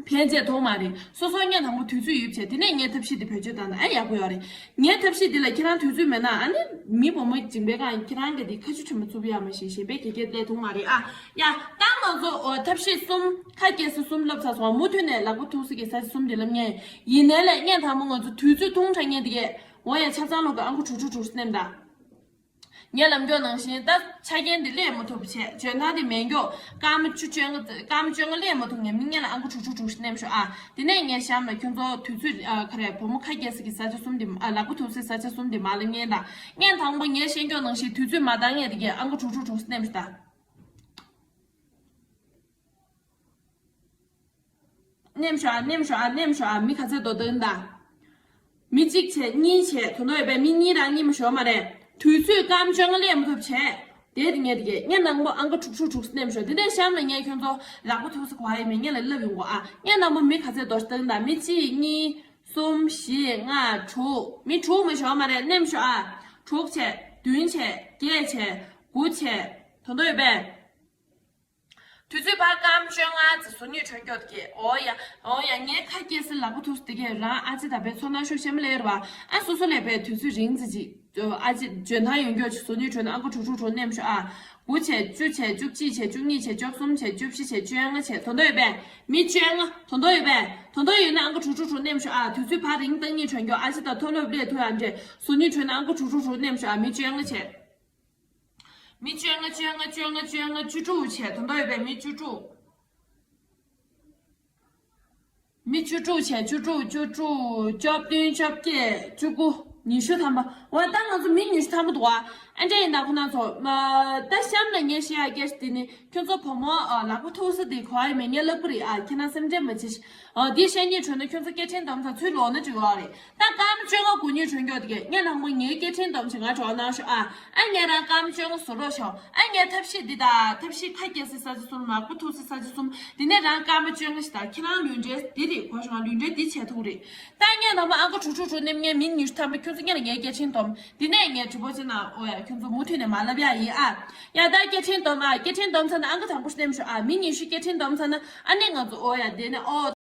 ཕན་ཆད་མཐོང་མ་རེད། སོ་སོ་ངས་དང་པོ་དུས་ཚོད་ཡོད་བྱས་དེ་ནས་ངས་ཐབས་ཤེས་དེ་བེད་སྤྱོད་བཏང་ན་ཨ་ཡག་པོ་ཡོད་རེད། ངས་ཐབས་ཤེས་འདི་ལ་ཁྱེད་རང་དུས་ཚོད་མེད་ན་ཨ་ནི་མི་བུ་མོ་སྦྱིན་པའི་སྒང་ཁྱེད་རང་གི་འདི་ཁ་ཆུ་ཁྲི་མ་བཙུགས་ཡ་མ་ཤེས་གཞན་པའི་དགེ་རྒན་སླེབས་ཐུབ་མ་རེད་ཨ། ཡ་ད་ང་ཚོ་འོ་ཐབས་ཤེས་གསུམ་ཁ་སྐྱེལ་ས་གསུམ་བསླབ་ཚར་སོང་། མུ་མཐུད་ནས་ལག་པ་ཐུག་ས་གི་ས་ཆ་གསུམ་འདི་བསླབ་ངེས་ཡིན་ནའི་ལས་ངས་དང་པོ་ང་ཚོ་དུས་ཚོད་ཐུང་དྲགས་ངེས་འདི་གས་འོ་ཡ་ཆ་ཚང་ལོ་གི་ཨང་ཀི་དྲུག་ཅུ་དྲུག་ཅུ་ནེམ་ད། ངས་ལབ་མགྱོགས་ནང་བཞིན་ད་ཆ་རྐྱེན་འདི་སླེབས་མ་ཐུབ་བྱས་འཇོན་ཐང་འདི་མེད་མགྱོགས་སྐར་མ་བཅུ་བཅོ་ལྔ་སྐར་མ་བཅོ་ལྔ་སླེབས་མ་ཐུབ་ངས་མི་ངན་ལ་ཨང་ཀི་དྲུག་ཅུ་དྲུག་ཅུ་ནེམ་ཤོག་ཨ། དེ་ནས་ངས་གཤམ་ལ་ཁྱོད་ཚོ་དུས་ཚོད་ཨ་ག་རེ་བུ་མོ་ཁ་སྐྱེལ་ས་གི་ས་ཆ་གསུམ་འདི་ཨ་ལག་པ་ཐུག་སའི་ས་ཆ་གསུམ་འདི་མ་ལབ་ངེས་ད། ངས་དང་པོ་ངས་བཤད་མགྱོགས་ནང་བཞིན་དུས་ཚོད་མ་འདང་ངེས་དེ་གས་ཨང་ཀི་དྲུག་ཅུ་དྲུག་ཅུ་ནེམ་ཤོག་ཨ། ནེམ་ཤོག་ཨ་ནེམ་ཤོག་ཨ་ནེམ་ཤོག་ཨ། མི་ག་ཚད་འདུག་སྟོན་ད། མི་གཅིག་བྱས་གཉིས་བྱས་དོ་ནོ་ཡོད་པས་མི་གཉིས་རང་གཉིས་མ་ཤོར་མ་རེད། དུས་ཚོད་སྐར་མ་བཅོ་ལྔ་སླེབས་མ་ཐུབ་བྱས། དེ་དེ་ངས་དེ་གས་ངས་ནང་པོ་ཨང་ཀི་དྲུག་ཅུ་དྲུག་ཅུ་ནེམ་ཤོག་དེ་ནས་གཤམ་ལ་ངས་ཁྱོད་ཚོ་ལག་པ་ཐུག་ས་གོ་ཨ་ཡིན་མེད་ངས་ལ་ལབ་ཡོང་གོ་ཨ། ངས་ནང་པོ་མི་ག་ཚད་འདུག་སྟོན་ད། མི་གཅིག་གཉིས་གསུམ་བཞི་ལྔ་དྲུག་མི་དྲུག་མ་ཤོར་མ་རེད། ནེམ་ཤོག་ཨ། དྲུག་བྱས་བདུན་བྱས་བརྒྱད་བྱས་དགུ་བྱས་དོ་ནོ་ཡོད་པས། དུས་ཚོད་ཕར་སྐར་མ་བཅོ་ལྔ་ཙམ་ཟུར་ཉུལ་གྲོན་སྐྱོར་གྱི་འོ་ཡ་འོ་ཡ་ངའི་ཁ་སྐྱེལ་སའི་ལག་པ་ཐུག་སྟེ་གས་རང་ཨ་ཅེ་ད་པའི་ཚོར་སྣང་ཤུགས་ཆེན་པོ་ལེར་བ་ཨ་སོ་སོ་ལས་པའི་དུས་ཚོད་རིང་ཙམ་ཅིག་ཨ་ཅེ་འཇོན་ཐང་ཡོང་རྒྱུ་ཅིག་ཟུར་ཉུལ་གྲོན་ཨ་ཀོ་དྲུག་དྲུག་དྲུག་ནེམ་ཤོག་ཨ། དགུ་བྱས་བཅུ་བྱས་བཅུ་གཅིག་བྱས་བཅུ་གཉིས་བྱས་བཅུ་གསུམ་བྱས་བཅུ་བཞི་བྱས་བཅོ་ལྔ་བྱས་དོ་ནོ་ཡོད་པས་མི་བཅོ་ལྔ་དོ་ནོ་ཡོད་པས་དོ་ནོ་ཡོད་ན་ཨ་ཀོ་དྲུག་དྲུག་དྲུག་ནེམ་ཤོག་ཨ། དུས་ཚོད་ཕར་རིང་བཏང་ཉིན་གྲོན་སྐྱོར་ཨ་ཅེ་ད་མཐོ་སློབ་ལས་ཐུག་ཡ་འདྲེ་ཟུར་ཉུལ་གྲོན་ཨ་ཀོ་དྲུག་དྲུག་དྲུག་ནེམ་ཤོག་ཨ། མི་བཅོ་ལྔ་བྱས། མི་བཅོ་ལྔ་བཅོ་ལྔ་བཅོ་ལྔ་བཅོ་ལྔ་བཅུ་དྲུག་བྱས་དོ་ནོ་ཡོད་པས་མི་བཅུ་དྲུག་མི་བཅུ་དྲུག་བྱས་བཅུ་དྲུག་བཅུ་དྲུག་བཅོ་བདུན་བཅོ་བརྒྱད་བཅུ་དགུ་ཉི་ཤུ་ཐམ་པ། འོ་ད་ང་ཚོ་མི་ཉི་ཤུ་ཐམ་པ་འདུག་ཨ། ཨ་འདྲ་ཡིན་ད་ཁོ་ན་ཚོ་ད་གཤམ་ལ་ངས་བཤད་ཡ་སྐད་ཆ་དེ་ནི་ཁྱོད་ཚོ་བུ་མོ་ལག་པ་ཐུག་ས་དེ་གོ་ཨ་ཡིན་མེད་ངས་ལབ་གི་རེད་ཨ། ཁྱེད་རང་སེམས་ཁྲལ་མ་བྱེད། འདི་བཤད་ཉིན་གྲོན་ན་ཁྱོད་ཚོ་སྐད་འཕྲིན་དམ་ཚ་ཚུར་ལོག་ན་འགྲིག་གི་རེད། ད་སྐར་མ་བཅོ་ལྔ་དགུ་ཉིན་གྲོན་སྐྱོར་དེ་གས་ངས་ནང་མ་ངའི་སྐད་འཕྲིན་སྡོམ་བྱེད་ང་གྲོགས་གནང་ཤོག་ཨ། ཨ་ངས་རང་སྐར་མ་བཅོ་ལྔ་བཟོ་རོགས་ཤོག་ཨ། ངས་ཐབས་ཤེས་འདི་དང་ཐབས་ཤེས་ཁ་སྐྱེལ་སའི་ས་ཆ་གསུམ་ལག་པ་ཐུག་སའི་ས་ཆ་གསུམ་འདི་ནས་རང་སྐར་མ་བཅོ་ལྔ་ཞིག་དང་ཁྱེད་རང་ལུས་འབྲེལ་འདི་རེད་གོ་ཤོག་ང་ལུས་འབྲེལ་འདི་བྱས་ཐུག་རེད། ད་ངས་ནང་མ་ཨང་ཀ་དྲུག་དྲུག་དྲུག་ནས་ངས་མི་ཉི་ཤུ་ཐམ་པ་ཁྱོད་ཚོ་ངས་ལ་ངའི་སྐད་འཕྲིན་སྡོམ་འདི་ནས་ངས་དྲི་བ་བྱེད་ན་འོ་ཡ་ཁྱོད་ཚོ་མུ་མཐུད་ནས་མ་ལབ་ཡ་ཡིན་ཨ། ཡ་ད་སྐད་འཕྲིན་སྡོམ་ཨ་སྐད་འཕྲིན་སྡོམ་ཚར་ན་ཨང་ཀ་དང་པོ་ཤོག་ནས་མི་ཤོག་ཨ། མི་ཉི་ཤུ་སྐད་འཕྲིན་སྡོམ་ཚར་ན་ཨ་ནི་ང་ཚོ་འོ་ཡ་འདི་ནས་ཨོ།